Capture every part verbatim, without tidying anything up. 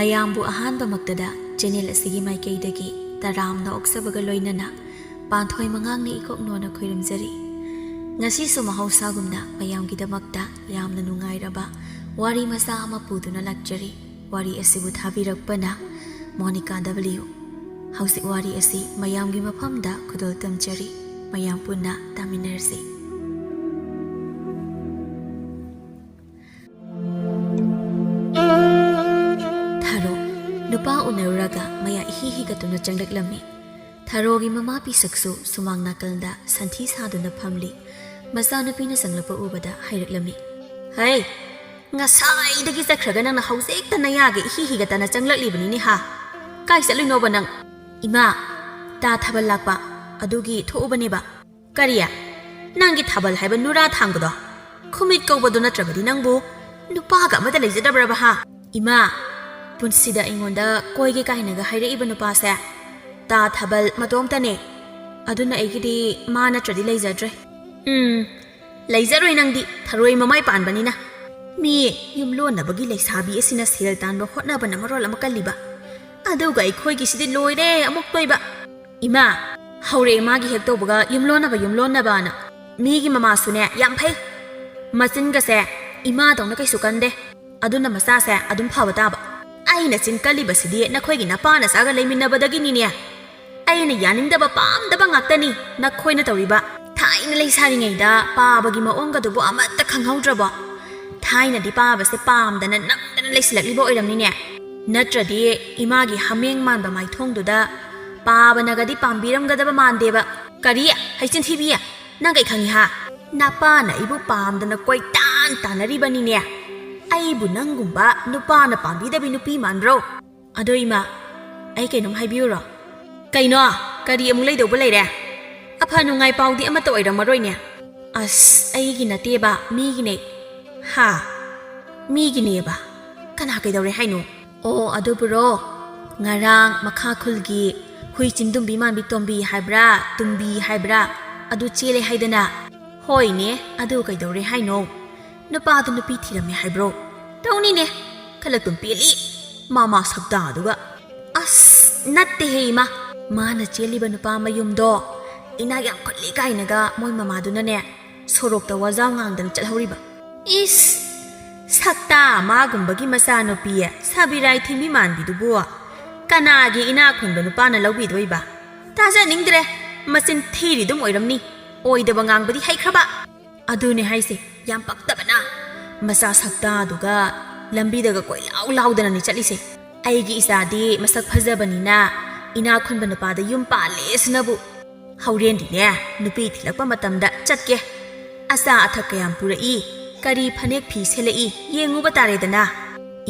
ꯃꯌꯥꯝꯕꯨ ꯑꯍꯥꯟꯕꯃꯛꯇꯗ ꯆꯦꯅꯦꯜ ꯑꯁꯤꯒꯤ ꯃꯥꯏꯀꯩꯗꯒꯤ ꯇꯔꯥꯝꯅ ꯑꯣꯛꯆꯕꯒ ꯂꯣꯏꯅꯅ ꯄꯥꯟꯊꯣꯏ ꯃꯉꯥꯡꯅ ꯏꯀꯣꯛꯅꯣꯅ ꯈꯣꯏꯔꯨꯝꯖꯔꯤ꯫ ꯉꯁꯤꯁꯨ ꯃꯍꯧꯁꯥꯒꯨꯝꯅ ꯃꯌꯥꯝꯒꯤꯗꯃꯛꯇ ꯌꯥꯝꯅ ꯅꯨꯡꯉꯥꯏꯔꯕ ꯋꯥꯔꯤ ꯃꯆꯥ ꯑꯃ ꯄꯨꯗꯨꯅ ꯂꯥꯛꯆꯔꯤ꯫ ꯋꯥꯔꯤ ꯑꯁꯤꯕꯨ ꯊꯥꯕꯤꯔꯛꯄꯅ ꯃꯣꯅꯤꯀꯥ ꯗꯕ꯭ꯂꯤꯌꯨ꯫ ꯍꯧꯖꯤꯛ ꯋꯥꯔꯤ ꯑꯁꯤ ꯃꯌꯥꯝꯒꯤ ꯃꯐꯝꯗ ꯈꯨꯗꯣꯜ ꯇꯝꯖꯔꯤ꯫ ꯃꯌꯥꯝ ꯄꯨꯟꯅ ꯇꯥꯃꯤꯟꯅꯔꯁꯤ꯫ ꯊꯥꯔꯣ, ꯅꯨꯄꯥ ꯎꯅꯔꯨꯔꯒ ꯃꯌꯥ ꯏꯍꯤ ꯍꯤꯒꯠꯇꯨꯅ ꯆꯪꯂꯛꯂꯝꯃꯤ꯫ ꯊꯥꯔꯣꯒꯤ ꯃꯃꯥ ꯄꯤꯁꯛꯁꯨ ꯁꯨꯃꯥꯡ ꯅꯥꯀꯜꯗ ꯁꯟꯊꯤ ꯁꯥꯗꯨꯅ ꯐꯝꯂꯤ꯫ ꯃꯆꯥꯅꯨꯄꯤꯅ ꯆꯪꯂꯛꯄ ꯎꯕꯗ ꯍꯥꯏꯔꯛꯂꯝꯃꯤ, "ꯍꯩ, ꯉꯁꯥꯏꯗꯒꯤ ꯆꯠꯈ꯭ꯔꯒ ꯅꯪꯅ ꯍꯧꯖꯤꯛꯇ ꯅꯌꯥꯒ ꯏꯍꯤ ꯍꯤꯒꯠꯇꯅ ꯆꯪꯂꯛꯂꯤꯕꯅꯤꯅꯦ ꯍꯥ? ꯀꯥꯏ ꯆꯠꯂꯨꯏꯅꯣꯕ ꯅꯪ?" "ꯏꯃꯥ, ꯇꯥ ꯊꯥꯕꯜ ꯂꯥꯛꯄ, ꯑꯗꯨꯒꯤ ꯊꯣꯛꯎꯕꯅꯦꯕ꯫" "ꯀꯔꯤ? ꯅꯪꯒꯤ ꯊꯥꯕꯜ ꯍꯥꯏꯕ ꯅꯨꯔꯥ ꯊꯥꯡꯕꯗꯣ? ꯈꯨꯃꯤꯠ ꯀꯧꯕꯗꯣ ꯅꯠꯇ꯭ꯔꯕꯗꯤ ꯅꯪꯕꯨ ꯅꯨꯄꯥꯒ ꯑꯃꯗ ꯂꯩꯖꯗꯕ꯭ꯔꯕ ꯍꯥ?" "ꯏꯃꯥ, ꯄꯨꯟꯁꯤꯗ ꯑꯩꯉꯣꯟꯗ ꯀꯣꯏꯒꯦ ꯀꯥꯏꯅꯒ ꯍꯥꯏꯔꯛꯏꯕ ꯅꯨꯄꯥꯁꯦ ꯇꯥ ꯊꯥꯕꯜ ꯃꯇꯣꯝꯇꯅꯦ꯫ ꯑꯗꯨꯅ ꯑꯩꯒꯤꯗꯤ ꯃꯥ ꯅꯠꯇ꯭ꯔꯗꯤ ꯂꯩꯖꯗ꯭ꯔꯦ꯫" "ꯎꯝ, ꯂꯩꯖꯔꯣꯏ ꯅꯪꯗꯤ, ꯊꯔꯣꯏ ꯃꯃꯥꯏ ꯄꯥꯟꯕꯅꯤꯅ꯫ ꯃꯤ ꯌꯨꯝꯂꯣꯟꯅꯕꯒꯤ ꯂꯩꯁꯥꯕꯤ ꯑꯁꯤꯅ ꯁꯦꯜ ꯇꯥꯟꯕ ꯍꯣꯠꯅꯕꯅ ꯃꯔꯣꯜ ꯑꯃ ꯀꯜꯂꯤꯕ, ꯑꯗꯨꯒ ꯑꯩꯈꯣꯏꯒꯤꯁꯤꯗꯤ ꯂꯣꯏꯔꯦ ꯑꯃꯨꯛꯇꯣꯏꯕ꯫ ꯏꯃꯥ, ꯍꯧꯔꯛꯑꯦ ꯃꯥꯒꯤ ꯍꯦꯛ ꯇꯧꯕꯒ ꯌꯨꯝꯂꯣꯟꯅꯕ ꯌꯨꯝꯂꯣꯟꯅꯕꯅ꯫ ꯃꯤꯒꯤ ꯃꯃꯥꯁꯨꯅꯦ ꯌꯥꯝ ꯐꯩ, ꯃꯆꯤꯟꯒꯁꯦ ꯏꯃꯥꯗꯧꯅ ꯀꯩꯁꯨ ꯀꯟꯗꯦ꯫ ꯑꯗꯨꯅ ꯃꯆꯥꯁꯦ ꯑꯗꯨꯝ ꯐꯕ ꯇꯥꯕ꯫ ꯑꯩꯅ ꯆꯤꯟ ꯀꯜꯂꯤꯕꯁꯤꯗꯤ ꯅꯈꯣꯏꯒꯤ ꯅꯄꯥ ꯅꯆꯥꯒ ꯂꯩꯃꯤꯟꯅꯕꯗꯒꯤꯅꯤꯅꯦ꯫ ꯑꯩꯅ ꯌꯥꯅꯤꯡꯗꯕ ꯄꯥꯝꯗꯕ ꯉꯥꯛꯇꯅꯤ ꯅꯈꯣꯏꯅ ꯇꯧꯔꯤꯕ꯫ ꯊꯥꯏꯅ ꯂꯩꯁꯥꯔꯤꯉꯩꯗ ꯄꯥꯕꯒꯤ ꯃꯑꯣꯡꯒꯗꯨꯕꯨ ꯑꯃꯠꯇ ꯈꯪꯍꯧꯗ꯭ꯔꯕꯣ? ꯊꯥꯏꯅꯗꯤ ꯄꯥꯕꯁꯦ ꯄꯥꯝꯗꯅ ꯅꯝꯗꯅ ꯂꯩꯁꯤꯜꯂꯛꯂꯤꯕ ꯑꯣꯏꯔꯝꯅꯤꯅꯦ꯫ ꯅꯠꯇ꯭ꯔꯗꯤ ꯏꯃꯥꯒꯤ ꯍꯥꯃꯦꯡ ꯃꯥꯟꯕ ꯃꯥꯏꯊꯣꯡꯗꯨꯗ ꯄꯥꯕꯅꯒꯗꯤ ꯄꯥꯝꯕꯤꯔꯝꯒꯗꯕ ꯃꯥꯟꯗꯦꯕ꯫" "ꯀꯔꯤ? ꯍꯩꯆꯤꯟ ꯊꯤꯕꯤ! ꯅꯪ ꯀꯩ ꯈꯪꯉꯤ ꯍꯥ? ꯅꯄꯥꯅ ꯑꯩꯕꯨ ꯄꯥꯝꯗꯅ ꯀꯣꯏꯇꯥꯟ ꯇꯥꯟꯅꯔꯤꯕꯅꯤꯅꯦ꯫ ꯑꯩꯕꯨ ꯅꯪꯒꯨꯝꯕ ꯅꯨꯄꯥꯅ ꯄꯥꯝꯕꯤꯗꯕꯤ ꯅꯨꯄꯤ ꯃꯥꯟꯕ꯭ꯔꯣ?" "ꯑꯗꯣ ꯏꯃꯥ, ꯑꯩ ꯀꯩꯅꯣꯝ ꯍꯥꯏꯕꯤꯌꯨꯔꯣ?" "ꯀꯩꯅꯣ? ꯀꯔꯤ ꯑꯃꯨꯛ ꯂꯩꯗꯧꯕ ꯂꯩꯔꯦ? ꯑꯐ ꯅꯨꯡꯉꯥꯏ ꯄꯥꯎꯗꯤ ꯑꯃꯠꯇ ꯑꯣꯏꯔꯝꯃꯔꯣꯏꯅꯦ꯫" "ꯑꯁ, ꯑꯩꯒꯤ ꯅꯠꯇꯦꯕ, ꯃꯤꯒꯤꯅꯦ꯫" "ꯍꯥ? ꯃꯤꯒꯤꯅꯦꯕ? ꯀꯅꯥ ꯀꯩꯗꯧꯔꯦ ꯍꯥꯏꯅꯣ?" "ꯑꯣ, ꯑꯗꯨꯕꯨꯔꯣ, ꯉꯔꯥꯡ ꯃꯈꯥ ꯈꯨꯜꯒꯤ ꯍꯨꯏ ꯆꯤꯟꯗꯨꯝꯕꯤ ꯃꯥꯟꯕꯤ ꯇꯣꯝꯕꯤ ꯍꯥꯏꯕ꯭ꯔꯥ, ꯇꯨꯝꯕꯤ ꯍꯥꯏꯕ꯭ꯔꯥ, ꯑꯗꯨ ꯆꯦꯜꯂꯦ ꯍꯥꯏꯗꯅ?" "ꯍꯣꯏꯅꯦ, ꯑꯗꯨ ꯀꯩꯗꯧꯔꯦ ꯍꯥꯏꯅꯣ? ꯅꯨꯄꯥꯗꯨ ꯅꯨꯄꯤ ꯊꯤꯔꯝꯃꯦ ꯍꯥꯏꯕ꯭ꯔꯣ?" "ꯇꯧꯅꯤꯅꯦ, ꯈꯂꯛꯇꯨꯝ ꯄꯦꯜꯂꯤ꯫ ꯃꯃꯥ ꯁꯛꯇꯥꯗꯨꯒ꯫ ꯑꯁ, ꯅꯠꯇꯦꯍꯦ ꯏꯃꯥ, ꯃꯥꯅ ꯆꯦꯜꯂꯤꯕ ꯅꯨꯄꯥ ꯃꯌꯨꯝꯗꯣ ꯏꯅꯥꯛ ꯌꯥꯝ ꯈꯨꯜꯂꯤ ꯀꯥꯏꯅꯒ ꯃꯣꯏ ꯃꯃꯥꯗꯨꯅꯅꯦ ꯁꯣꯔꯣꯛꯇ ꯋꯥꯖꯥꯎ ꯉꯥꯡꯗꯅ ꯆꯠꯍꯧꯔꯤꯕ꯫ ꯏꯁ, ꯁꯛꯇꯥ ꯃꯥꯒꯨꯝꯕꯒꯤ ꯃꯆꯥꯅꯨꯄꯤ ꯁꯥꯕꯤꯔꯥꯏ ꯊꯤꯟꯕꯤ ꯃꯥꯟꯕꯤꯗꯨꯕꯨ ꯀꯅꯥꯒꯤ ꯏꯅꯥꯛ ꯈꯨꯟꯕ ꯅꯨꯄꯥꯅ ꯂꯧꯕꯤꯗꯣꯏꯕ? ꯇꯥꯖꯅꯤꯡꯗ꯭ꯔꯦ꯫ ꯃꯆꯤꯟ ꯊꯤꯔꯤꯗꯨꯝ ꯑꯣꯏꯔꯝꯅꯤ꯫ ꯑꯣꯏꯗꯕ ꯉꯥꯡꯕꯗꯤ ꯍꯩꯈ꯭ꯔꯕ꯫ ꯑꯗꯨꯅꯦ ꯍꯥꯏꯁꯦ, ꯌꯥꯝ ꯄꯛꯇꯕꯅ꯫ ꯃꯆꯥ ꯁꯛꯇꯥꯗꯨꯒ ꯂꯝꯕꯤꯗꯒ ꯀꯣꯏꯂꯥꯎ ꯂꯥꯎꯗꯅꯅꯤ ꯆꯠꯂꯤꯁꯦ꯫ ꯑꯩꯒꯤ ꯏꯆꯥꯗꯤ ꯃꯁꯛ ꯐꯖꯕꯅꯤꯅ ꯏꯅꯥꯛ ꯈꯨꯟꯕ ꯅꯨꯄꯥꯗ ꯌꯨꯝ ꯄꯥꯜꯂꯦ ꯁꯤꯅꯕꯨ꯫ ꯍꯧꯔꯦꯟꯗꯤꯅꯦ, ꯅꯨꯄꯤ ꯊꯤꯜꯂꯛꯄ ꯃꯇꯝꯗ ꯆꯠꯀꯦ꯫ ꯑꯆꯥ ꯑꯊꯛ ꯀꯌꯥꯝ ꯄꯨꯔꯛꯏ, ꯀꯔꯤ ꯐꯅꯦꯛ ꯐꯤ ꯁꯦꯠꯂꯛꯏ, ꯌꯦꯡꯉꯨꯕ ꯇꯥꯔꯦꯗꯅ꯫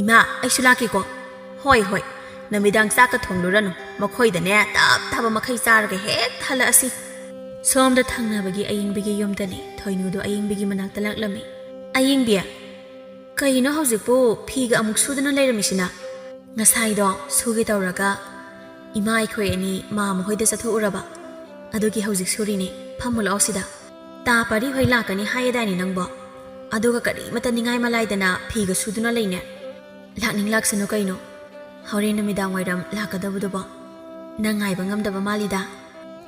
ꯏꯃꯥ, ꯑꯩꯁꯨ ꯂꯥꯛꯀꯦꯀꯣ꯫ ꯍꯣꯏ, ꯍꯣꯏ, ꯅꯨꯃꯤꯗꯥꯡ ꯆꯥꯛꯀ ꯊꯣꯡꯂꯨꯔꯅꯨ, ꯃꯈꯣꯏꯗꯅꯦ ꯇꯞ ꯇꯥꯕ ꯃꯈꯩ ꯆꯥꯔꯒ ꯍꯦꯛ ꯍꯜꯂꯛꯑꯁꯤ꯫ ꯁꯣꯝꯗ ꯊꯪꯅꯕꯒꯤ ꯑꯌꯤꯡꯕꯤꯒꯤ ꯌꯨꯝꯗꯅꯤ ꯊꯣꯏꯅꯨꯗꯣ ꯑꯌꯤꯡꯕꯤꯒꯤ ꯃꯅꯥꯛꯇ ꯂꯥꯛꯂꯝꯃꯤ꯫ ꯑꯌꯤꯡꯕꯤ, ꯀꯩꯅꯣ ꯍꯧꯖꯤꯛꯄꯨ ꯐꯤꯒ ꯑꯃꯨꯛ ꯁꯨꯗꯨꯅ ꯂꯩꯔꯝꯃꯤꯁꯤꯅ? ꯉꯁꯥꯏꯗꯣ ꯁꯨꯒꯦ ꯇꯧꯔꯒ ꯏꯃꯥ ꯑꯩꯈꯣꯏ ꯑꯅꯤ ꯃꯥ ꯃꯈꯣꯏꯗ ꯆꯠꯊꯣꯛꯎꯔꯕ, ꯑꯗꯨꯒꯤ ꯍꯧꯖꯤꯛ ꯁꯨꯔꯤꯅꯦ꯫ ꯐꯝꯃꯨ ꯂꯥꯛꯑꯣ ꯁꯤꯗ꯫ ꯇꯥ ꯄꯥꯔꯤ ꯍꯣꯏ ꯂꯥꯛꯀꯅꯤ ꯍꯥꯏꯌꯦꯗꯥꯏꯅꯦ ꯅꯪꯕꯣ? ꯑꯗꯨꯒ ꯀꯔꯤꯃꯇ ꯅꯤꯡꯉꯥꯏ ꯃꯂꯥꯏꯗꯅ ꯐꯤꯒ ꯁꯨꯗꯨꯅ ꯂꯩꯅꯦ꯫ ꯂꯥꯛꯅꯤꯡ ꯂꯥꯛꯁꯅꯨ ꯀꯩꯅꯣ, ꯍꯣꯔꯦꯟ ꯅꯨꯃꯤꯗꯥꯡ ꯋꯥꯏꯔꯝ ꯂꯥꯛꯀꯗꯕꯗꯨꯕꯣ꯫ ꯅꯪ ꯉꯥꯏꯕ ꯉꯝꯗꯕ ꯃꯥꯜꯂꯤꯗ꯫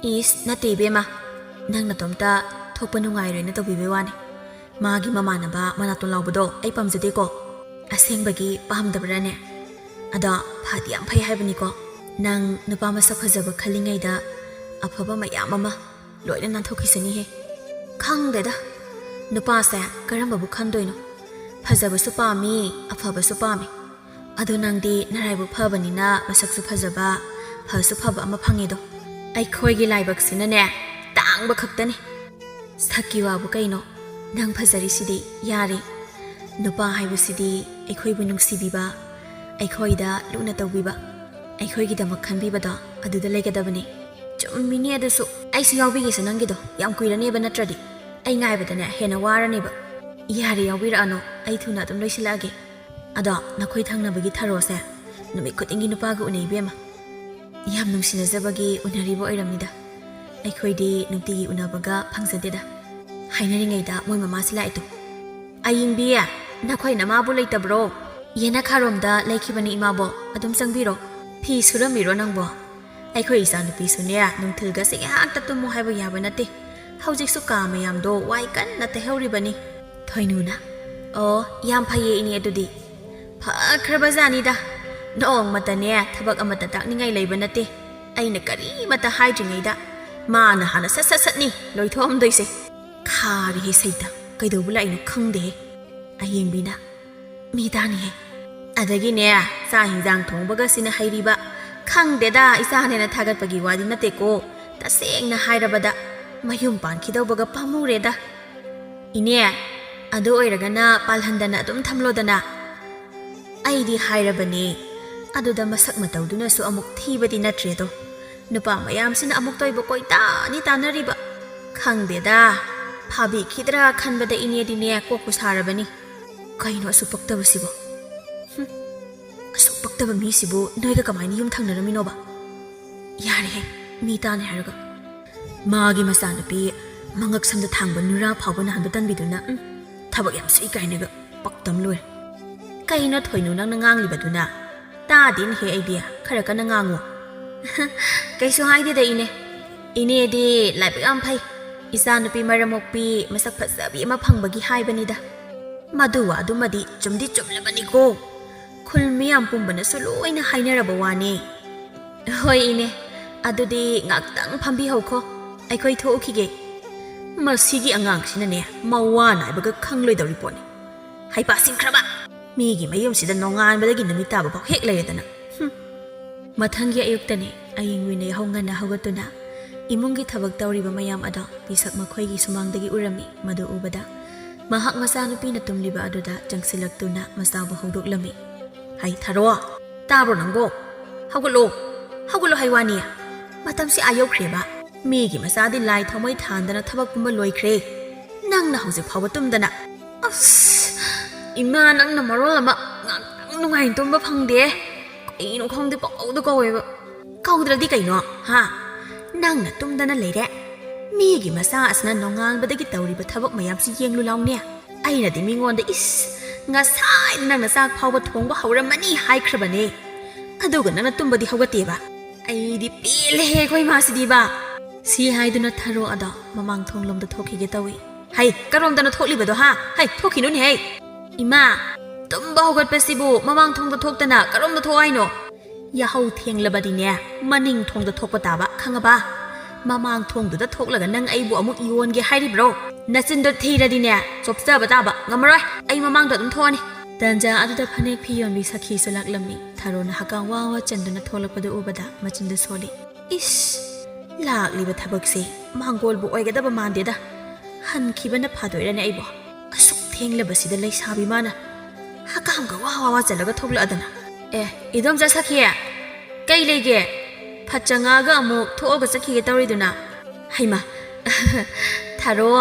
ꯏꯁ, ꯅꯠꯇꯦ ꯏꯕꯦꯝꯃ, ꯅꯪ ꯅꯇꯣꯝꯇ ꯊꯣꯛꯄ ꯅꯨꯡꯉꯥꯏꯔꯣꯏꯅ ꯇꯧꯕꯤꯕꯩ ꯋꯥꯅꯤ꯫ ꯃꯥꯒꯤ ꯃꯃꯥꯟꯅꯕ ꯃꯅꯥꯇꯣꯟ ꯂꯥꯎꯕꯗꯣ ꯑꯩ ꯄꯥꯝꯖꯗꯦꯀꯣ꯫ ꯑꯁꯦꯡꯕꯒꯤ ꯄꯥꯝꯗꯕ꯭ꯔꯥꯅꯦ? ꯑꯗꯣ ꯐꯗꯤ ꯌꯥꯝ ꯐꯩ ꯍꯥꯏꯕꯅꯤꯀꯣ꯫ ꯅꯪ ꯅꯨꯄꯥ ꯃꯁꯛ ꯐꯖꯕ ꯈꯜꯂꯤꯉꯩꯗ ꯑꯐꯕ ꯃꯌꯥꯝ ꯑꯃ ꯂꯣꯏꯅ ꯅꯥꯟꯊꯣꯛꯈꯤꯁꯅꯤꯍꯦ꯫ ꯈꯪꯗꯦꯗ, ꯅꯨꯄꯥꯁꯦ ꯀꯔꯝꯕꯕꯨ ꯈꯟꯗꯣꯏꯅꯣ? ꯐꯖꯕꯁꯨ ꯄꯥꯝꯃꯤ, ꯑꯐꯕꯁꯨ ꯄꯥꯝꯃꯤ꯫ ꯑꯗꯣ ꯅꯪꯗꯤ ꯅꯔꯥꯏꯕꯛ ꯐꯕꯅꯤꯅ ꯃꯁꯛꯁꯨ ꯐꯖꯕ, ꯐꯁꯨ ꯐꯕ ꯑꯃ ꯐꯪꯉꯦꯗꯣ꯫ ꯑꯩꯈꯣꯏꯒꯤ ꯂꯥꯏꯕꯛꯁꯤꯅꯅꯦ ꯇꯥꯡꯕ ꯈꯛꯇꯅꯤ꯫ ꯁꯛꯀꯤ ꯋꯥꯕꯨ ꯀꯩꯅꯣ? ꯅꯪ ꯐꯖꯔꯤꯁꯤꯗꯤ꯫ ꯌꯥꯔꯦ꯫ ꯅꯨꯄꯥ ꯍꯥꯏꯕꯁꯤꯗꯤ ꯑꯩꯈꯣꯏꯕꯨ ꯅꯨꯡꯁꯤꯕꯤꯕ, ꯑꯩꯈꯣꯏꯗ ꯂꯨꯅ ꯇꯧꯕꯤꯕ, ꯑꯩꯈꯣꯏꯒꯤꯗꯃꯛ ꯈꯟꯕꯤꯕꯗꯣ ꯑꯗꯨꯗ ꯂꯩꯒꯗꯕꯅꯤ꯫ ꯆꯨꯝꯃꯤꯅꯦ ꯑꯗꯨꯁꯨ꯫ ꯑꯩꯁꯨ ꯌꯥꯎꯕꯤꯒꯦꯁꯦ ꯅꯪꯒꯤꯗꯣ꯫ ꯌꯥꯝ ꯀꯨꯏꯔꯅꯦꯕ ꯅꯠꯇ꯭ꯔꯗꯤ꯫ ꯑꯩ ꯉꯥꯏꯕꯗꯅꯦ ꯍꯦꯟꯅ ꯋꯥꯔꯅꯦꯕ꯫ ꯌꯥꯔꯦ, ꯌꯥꯎꯕꯤꯔꯛꯑꯅꯨ꯫ ꯑꯩ ꯊꯨꯅ ꯑꯗꯨꯝ ꯂꯣꯏꯁꯤꯜꯂꯛꯑꯒꯦ꯫ ꯑꯗꯣ ꯅꯈꯣꯏ ꯊꯪꯅꯕꯒꯤ ꯊꯔꯣꯁꯦ ꯅꯨꯃꯤꯠ ꯈꯨꯗꯤꯡꯒꯤ ꯅꯨꯄꯥꯒ ꯎꯅꯩ ꯏꯕꯦꯝꯃ꯫ ꯌꯥꯝ ꯅꯨꯡꯁꯤꯅꯖꯕꯒꯤ ꯎꯅꯔꯤꯕ ꯑꯣꯏꯔꯝꯅꯤꯗ꯫ ꯑꯩꯈꯣꯏꯗꯤ ꯅꯨꯡꯇꯤꯒꯤ ꯎꯅꯕꯒ ꯐꯪꯖꯗꯦꯗ꯫ ꯍꯥꯏꯅꯔꯤꯉꯩꯗ ꯃꯣꯏ ꯃꯃꯥꯁꯤ ꯂꯥꯛꯑꯦ ꯇꯨ꯫ "ꯑꯌꯤꯡꯕꯤ, ꯅꯈꯣꯏ ꯅꯃꯥꯕꯨ ꯂꯩꯇꯕ꯭ꯔꯣ?" ꯌꯦꯅꯈꯥꯔꯣꯝꯗ ꯂꯩꯈꯤꯕꯅꯤ ꯏꯃꯥꯕꯣꯛ, ꯑꯗꯨꯝ ꯆꯪꯕꯤꯔꯣ꯫ ꯐꯤ ꯁꯨꯔꯝꯃꯤꯔꯣ ꯅꯪꯕꯣ? ꯑꯩꯈꯣꯏ ꯏꯆꯥꯅꯨꯄꯤꯁꯨꯅꯦ, ꯅꯨꯡꯊꯤꯜꯒꯁꯦ ꯉꯥꯏꯍꯥꯛꯇ ꯇꯨꯝꯃꯨ ꯍꯥꯏꯕ ꯌꯥꯕ ꯅꯠꯇꯦ꯫ ꯍꯧꯖꯤꯛꯁꯨ ꯀꯥ ꯃꯌꯥꯝꯗꯣ ꯋꯥꯏ ꯀꯟꯅ ꯇꯩꯍꯧꯔꯤꯕꯅꯤ꯫ ꯊꯣꯏꯅꯨꯅ, "ꯑꯣ, ꯌꯥꯝ ꯐꯩꯌꯦ ꯏꯅꯦ, ꯑꯗꯨꯗꯤ ꯐꯈ꯭ꯔꯕꯖꯥꯠꯅꯤꯗ꯫ ꯅꯣꯡꯃꯇꯅꯦ ꯊꯕꯛ ꯑꯃꯠꯇ ꯇꯥꯛꯅꯤꯡꯉꯥꯏ ꯂꯩꯕ ꯅꯠꯇꯦ꯫ ꯑꯩꯅ ꯀꯔꯤꯃꯠꯇ ꯍꯥꯏꯗ꯭ꯔꯤꯉꯩꯗ ꯃꯥꯅ ꯍꯥꯟꯅ ꯁꯠ ꯁꯠ ꯁꯠꯅꯤ ꯂꯣꯏꯊꯣꯛꯑꯝꯗꯣꯏꯁꯦ꯫ ꯈꯥꯔꯦꯍꯦ ꯁꯩꯇ, ꯀꯩꯗꯧꯕ ꯂꯥꯛꯏꯅꯣ ꯈꯪꯗꯦꯍꯦ꯫" ꯑꯌꯦꯡꯕꯤꯅ, "ꯃꯤ ꯇꯥꯅꯤꯍꯦ꯫ ꯑꯗꯒꯤꯅꯦ, ꯆꯥꯛ ꯍꯤꯟꯖꯥꯡ ꯊꯣꯡꯕꯒꯁꯤꯅ ꯍꯩꯔꯤꯕ꯫ ꯈꯪꯗꯦꯗ, ꯏꯆꯥꯅꯦꯅ ꯊꯥꯒꯠꯄꯒꯤ ꯋꯥꯗꯤ ꯅꯠꯇꯦꯀꯣ꯫ ꯇꯁꯦꯡꯅ ꯍꯥꯏꯔꯕꯗ ꯃꯌꯨꯝ ꯄꯥꯟꯈꯤꯗꯧꯕꯒ ꯄꯥꯝꯃꯨꯔꯦꯗ꯫ ꯏꯅꯦ, ꯑꯗꯨ ꯑꯣꯏꯔꯒꯅ ꯄꯥꯜꯍꯟꯗꯅ ꯑꯗꯨꯝ ꯊꯝꯂꯣꯗꯅ꯫" ꯑꯩꯗꯤ ꯍꯥꯏꯔꯕꯅꯦ, ꯑꯗꯨꯗ ꯃꯁꯛ ꯃꯇꯧꯗꯨꯅꯁꯨ ꯑꯃꯨꯛ ꯊꯤꯕꯗꯤ ꯅꯠꯇ꯭ꯔꯦꯗꯣ꯫ ꯅꯨꯄꯥ ꯃꯌꯥꯝꯁꯤꯅ ꯑꯃꯨꯛꯇ ꯑꯣꯏꯕ ꯀꯣꯏꯇꯥꯅꯤ ꯇꯥꯟꯅꯔꯤꯕ꯫ ꯈꯪꯗꯦꯗ, ꯐꯥꯕꯤꯈꯤꯗ꯭ꯔꯥ ꯈꯟꯕꯗ ꯏꯅꯦꯗꯤꯅꯦ ꯀꯣꯛꯄꯨ ꯁꯥꯔꯕꯅꯤ꯫ ꯀꯩꯅꯣ ꯑꯁꯨꯛ ꯄꯛꯇꯕꯁꯤꯕꯣ? ꯍꯨꯝ, ꯑꯁꯨꯛ ꯄꯛꯇꯕ ꯃꯤꯁꯤꯕꯨ ꯅꯣꯏꯒ ꯀꯃꯥꯏꯅ ꯌꯨꯝ ꯊꯪꯅꯔꯝꯃꯤꯅꯣꯕ? ꯌꯥꯔꯦꯍꯦ, ꯃꯤ ꯇꯥꯅꯤ ꯍꯥꯏꯔꯒ꯫ ꯃꯥꯒꯤ ꯃꯆꯥꯅꯨꯄꯤ ꯃꯉꯛ ꯁꯝꯗ ꯊꯥꯡꯕ ꯅꯨꯔꯥ ꯐꯥꯎꯕ ꯅꯍꯟꯕ ꯇꯟꯕꯤꯗꯨꯅ, ꯎꯝ, ꯊꯕꯛ ꯌꯥꯝ ꯁꯨꯏ ꯀꯥꯏꯅꯒ ꯄꯛꯇꯝ ꯂꯣꯏꯔꯦ꯫ ꯀꯩꯅꯣ ꯊꯣꯏꯅꯨ ꯅꯪꯅ ꯉꯥꯡꯂꯤꯕꯗꯨꯅ? ꯇꯥꯗꯦꯅꯦꯍꯦ ꯑꯩꯗꯤ, ꯈꯔ ꯀꯟꯅ ꯉꯥꯡꯉꯨ꯫ ꯀꯩꯁꯨ ꯍꯥꯏꯗꯦꯗ ꯏꯅꯦ꯫ ꯏꯅꯦꯗꯤ ꯂꯥꯏꯕꯛ ꯌꯥꯝ ꯐꯩ꯫ ꯏꯆꯥꯅꯨꯄꯤ ꯃꯔꯝ ꯃꯣꯛꯄꯤ ꯃꯁꯛ ꯐꯖꯕꯤ ꯑꯃ ꯐꯪꯕꯒꯤ ꯍꯥꯏꯕꯅꯤꯗ꯫ ꯃꯗꯨ ꯋꯥꯗꯨꯃꯗꯤ ꯆꯨꯝꯗꯤ ꯆꯨꯝꯂꯕꯅꯤꯀꯣ꯫ ꯈꯨꯜ ꯃꯤꯌꯥꯝ ꯄꯨꯝꯕꯅꯁꯨ ꯂꯣꯏꯅ ꯍꯥꯏꯅꯔꯕ ꯋꯥꯅꯤ꯫ ꯍꯣꯏ ꯏꯅꯦ, ꯑꯗꯨꯗꯤ ꯉꯥꯛꯇꯪ ꯐꯝꯕꯤꯍꯧꯈꯣ, ꯑꯩꯈꯣꯏ ꯊꯣꯛꯎꯈꯤꯒꯦ꯫ ꯃꯁꯤꯒꯤ ꯑꯉꯥꯡꯁꯤꯅꯅꯦ ꯃꯋꯥ ꯅꯥꯏꯕꯒ ꯈꯪꯂꯣꯏꯗꯧꯔꯤ ꯄꯣꯠꯅꯤ꯫ ꯍꯩꯄꯥ ꯁꯤꯡꯈ꯭ꯔꯕ! ꯃꯤꯒꯤ ꯃꯌꯨꯝꯁꯤꯗ ꯅꯣꯡꯉꯥꯟꯕꯗꯒꯤ ꯅꯨꯃꯤꯠ ꯇꯥꯕ ꯐꯥꯎ ꯍꯦꯛ ꯂꯩꯔꯗꯅ꯫ ꯍꯨꯝ꯫ ꯃꯊꯪꯒꯤ ꯑꯌꯨꯛꯇꯅꯤ ꯑꯌꯤꯡ ꯋꯤꯅ ꯌꯥꯍꯧ ꯉꯟꯅ ꯍꯧꯒꯠꯇꯨꯅ ꯏꯃꯨꯡꯒꯤ ꯊꯕꯛ ꯇꯧꯔꯤꯕ ꯃꯌꯥꯝ ꯑꯗꯣ ꯄꯤꯁꯛ ꯃꯈꯣꯏꯒꯤ ꯁꯨꯃꯥꯡꯗꯒꯤ ꯎꯔꯝꯃꯤ꯫ ꯃꯗꯨ ꯎꯕꯗ ꯃꯍꯥꯛ ꯃꯆꯥꯅꯨꯄꯤꯅ ꯇꯨꯝꯂꯤꯕ ꯑꯗꯨꯗ ꯆꯪꯁꯤꯜꯂꯛꯇꯨꯅ ꯃꯆꯥꯕꯨ ꯍꯧꯗꯣꯛꯂꯝꯃꯤ꯫ "ꯍꯩ ꯊꯥꯔꯣ, ꯇꯥꯕ꯭ꯔꯣ ꯅꯪꯕꯣ? ꯍꯧꯒꯠꯂꯣ, ꯍꯧꯒꯠꯂꯣ ꯍꯥꯏ ꯋꯥꯅꯤ꯫ ꯃꯇꯝꯁꯤ ꯑꯥ ꯌꯧꯈ꯭ꯔꯦꯕ꯫ ꯃꯤꯒꯤ ꯃꯆꯥꯗꯤ ꯂꯥꯏ ꯊꯥꯎꯃꯩ ꯊꯥꯟꯗꯅ ꯊꯕꯛ ꯄꯨꯝꯕ ꯂꯣꯏꯈ꯭ꯔꯦ꯫ ꯅꯪꯅ ꯍꯧꯖꯤꯛ ꯐꯥꯎꯕ ꯇꯨꯝꯗꯅ꯫" ꯑꯁ, ꯏꯃꯥ, ꯅꯪꯅ ꯃꯔꯣꯜ ꯑꯃ ꯉꯥꯛꯇꯪ ꯅꯨꯡꯉꯥꯏꯅ ꯇꯨꯝꯕ ꯐꯪꯗꯦ꯫ ꯀꯩꯅꯣ ꯈꯪꯗꯦ, ꯄꯪꯀꯧꯗ ꯀꯧꯋꯦꯕ꯫ ꯀꯧꯗ꯭ꯔꯗꯤ ꯀꯩꯅꯣ, ꯍꯥ? ꯅꯪꯅ ꯇꯨꯝꯗꯅ ꯂꯩꯔꯦ꯫ ꯃꯤꯒꯤ ꯃꯆꯥ ꯑꯁꯤꯅ ꯅꯣꯡꯉꯥꯟꯕꯗꯒꯤ ꯇꯧꯔꯤꯕ ꯊꯕꯛ ꯃꯌꯥꯝꯁꯤ ꯌꯦꯡꯂꯨ ꯂꯥꯎꯅꯦ꯫ ꯑꯩꯅꯗꯤ ꯃꯤꯉꯣꯟꯗ, "ꯏꯁ, "ꯉꯁꯥꯏ ꯅꯪꯅ ꯆꯥꯛ ꯐꯥꯎꯕ ꯊꯣꯡꯕ ꯍꯧꯔꯝꯃꯅꯤ ꯍꯥꯏꯈ꯭ꯔꯕꯅꯦ, ꯑꯗꯨꯒ ꯅꯪꯅ ꯇꯨꯝꯕꯗꯤ ꯍꯧꯒꯠꯇꯦꯕ꯫ ꯑꯩꯗꯤ ꯄꯦꯜꯂꯦꯍꯦ ꯑꯩꯈꯣꯏ ꯏꯃꯥꯁꯤꯗꯤꯕ!" ꯁꯤ ꯍꯥꯏꯗꯨꯅ ꯊꯔꯣ ꯑꯗꯣ ꯃꯃꯥꯡ ꯊꯣꯡꯂꯣꯝꯗ ꯊꯣꯛꯈꯤꯒꯦ ꯇꯧꯏ꯫ "ꯍꯩ, ꯀꯔꯣꯝꯗꯅꯣ ꯊꯣꯛꯂꯤꯕꯗꯣ, ꯍꯥ? ꯍꯩ, ꯊꯣꯛꯈꯤꯅꯨꯅꯦ, ꯍꯩ!" "ꯏꯃꯥ, ꯇꯨꯝꯕ ꯍꯧꯒꯠꯄꯁꯤꯕꯨ ꯃꯃꯥꯡ ꯊꯣꯡꯗ ꯊꯣꯛꯇꯅ ꯀꯔꯣꯝꯗ ꯊꯣꯛ ꯍꯥꯏꯅꯣ?" "ꯌꯥꯍꯧ ꯊꯦꯡꯂꯕꯗꯤꯅꯦ, ꯃꯅꯤꯡ ꯊꯣꯡꯗ ꯊꯣꯛꯄ ꯇꯥꯕ, ꯈꯪꯉꯕ? ꯃꯃꯥꯡ ꯊꯣꯡꯗꯨꯗ ꯊꯣꯛꯂꯒ ꯅꯪ ꯑꯩꯕꯨ ꯑꯃꯨꯛ ꯌꯣꯟꯒꯦ ꯍꯥꯏꯔꯤꯕ꯭ꯔꯣ? ꯅꯆꯤꯟꯗꯣ ꯊꯤꯔꯗꯤꯅꯦ, ꯆꯣꯞꯆꯕ ꯇꯥꯕ, ꯉꯝꯃꯔꯣꯏ꯫ ꯑꯩ ꯃꯃꯥꯡꯗ ꯑꯗꯨꯝ ꯊꯣꯛꯑꯅꯤ꯫" ꯇꯟꯖꯥ ꯑꯗꯨꯗ ꯐꯅꯦꯛ ꯐꯤ ꯌꯣꯟꯕꯤ ꯁꯈꯤꯁꯨ ꯂꯥꯛꯂꯝꯃꯤ꯫ ꯊꯔꯣꯅ ꯍꯀꯥꯝ ꯋꯥ ꯋꯥ ꯆꯟꯗꯨꯅ ꯊꯣꯛꯂꯛꯄꯗꯨ ꯎꯕꯗ ꯃꯆꯤꯟꯗꯨ ꯁꯣꯜꯂꯤ꯫ "ꯏꯁ, ꯂꯥꯛꯂꯤꯕ ꯊꯕꯛꯁꯦ ꯃꯥꯡꯒꯣꯜꯕꯨ ꯑꯣꯏꯒꯗꯕ ꯃꯥꯟꯗꯦꯗ꯫ ꯍꯟꯈꯤꯕꯅ ꯐꯥꯗꯣꯏꯔꯅꯦ ꯑꯩꯕꯨ? ꯑꯁꯨꯛ ꯊꯦꯡꯂꯕꯁꯤꯗ ꯂꯩꯁꯥꯕꯤ ꯃꯥꯅ ꯍꯀꯥꯝꯒ ꯋꯥ ꯋꯥ ꯋꯥ ꯆꯜꯂꯒ ꯊꯣꯛꯂꯛꯑꯗꯅ꯫ ꯑꯦ, ꯏꯗꯣꯝꯆꯥ ꯁꯈꯤ, ꯀꯩ ꯂꯩꯒꯦ? ꯐꯠ ꯆꯉꯛꯑꯒ ꯑꯃꯨꯛ ꯊꯣꯛꯑꯒ ꯆꯠꯈꯤꯒꯦ ꯇꯧꯔꯤꯗꯨꯅ?" "ꯍꯩꯃꯥ, ꯊꯔꯣ,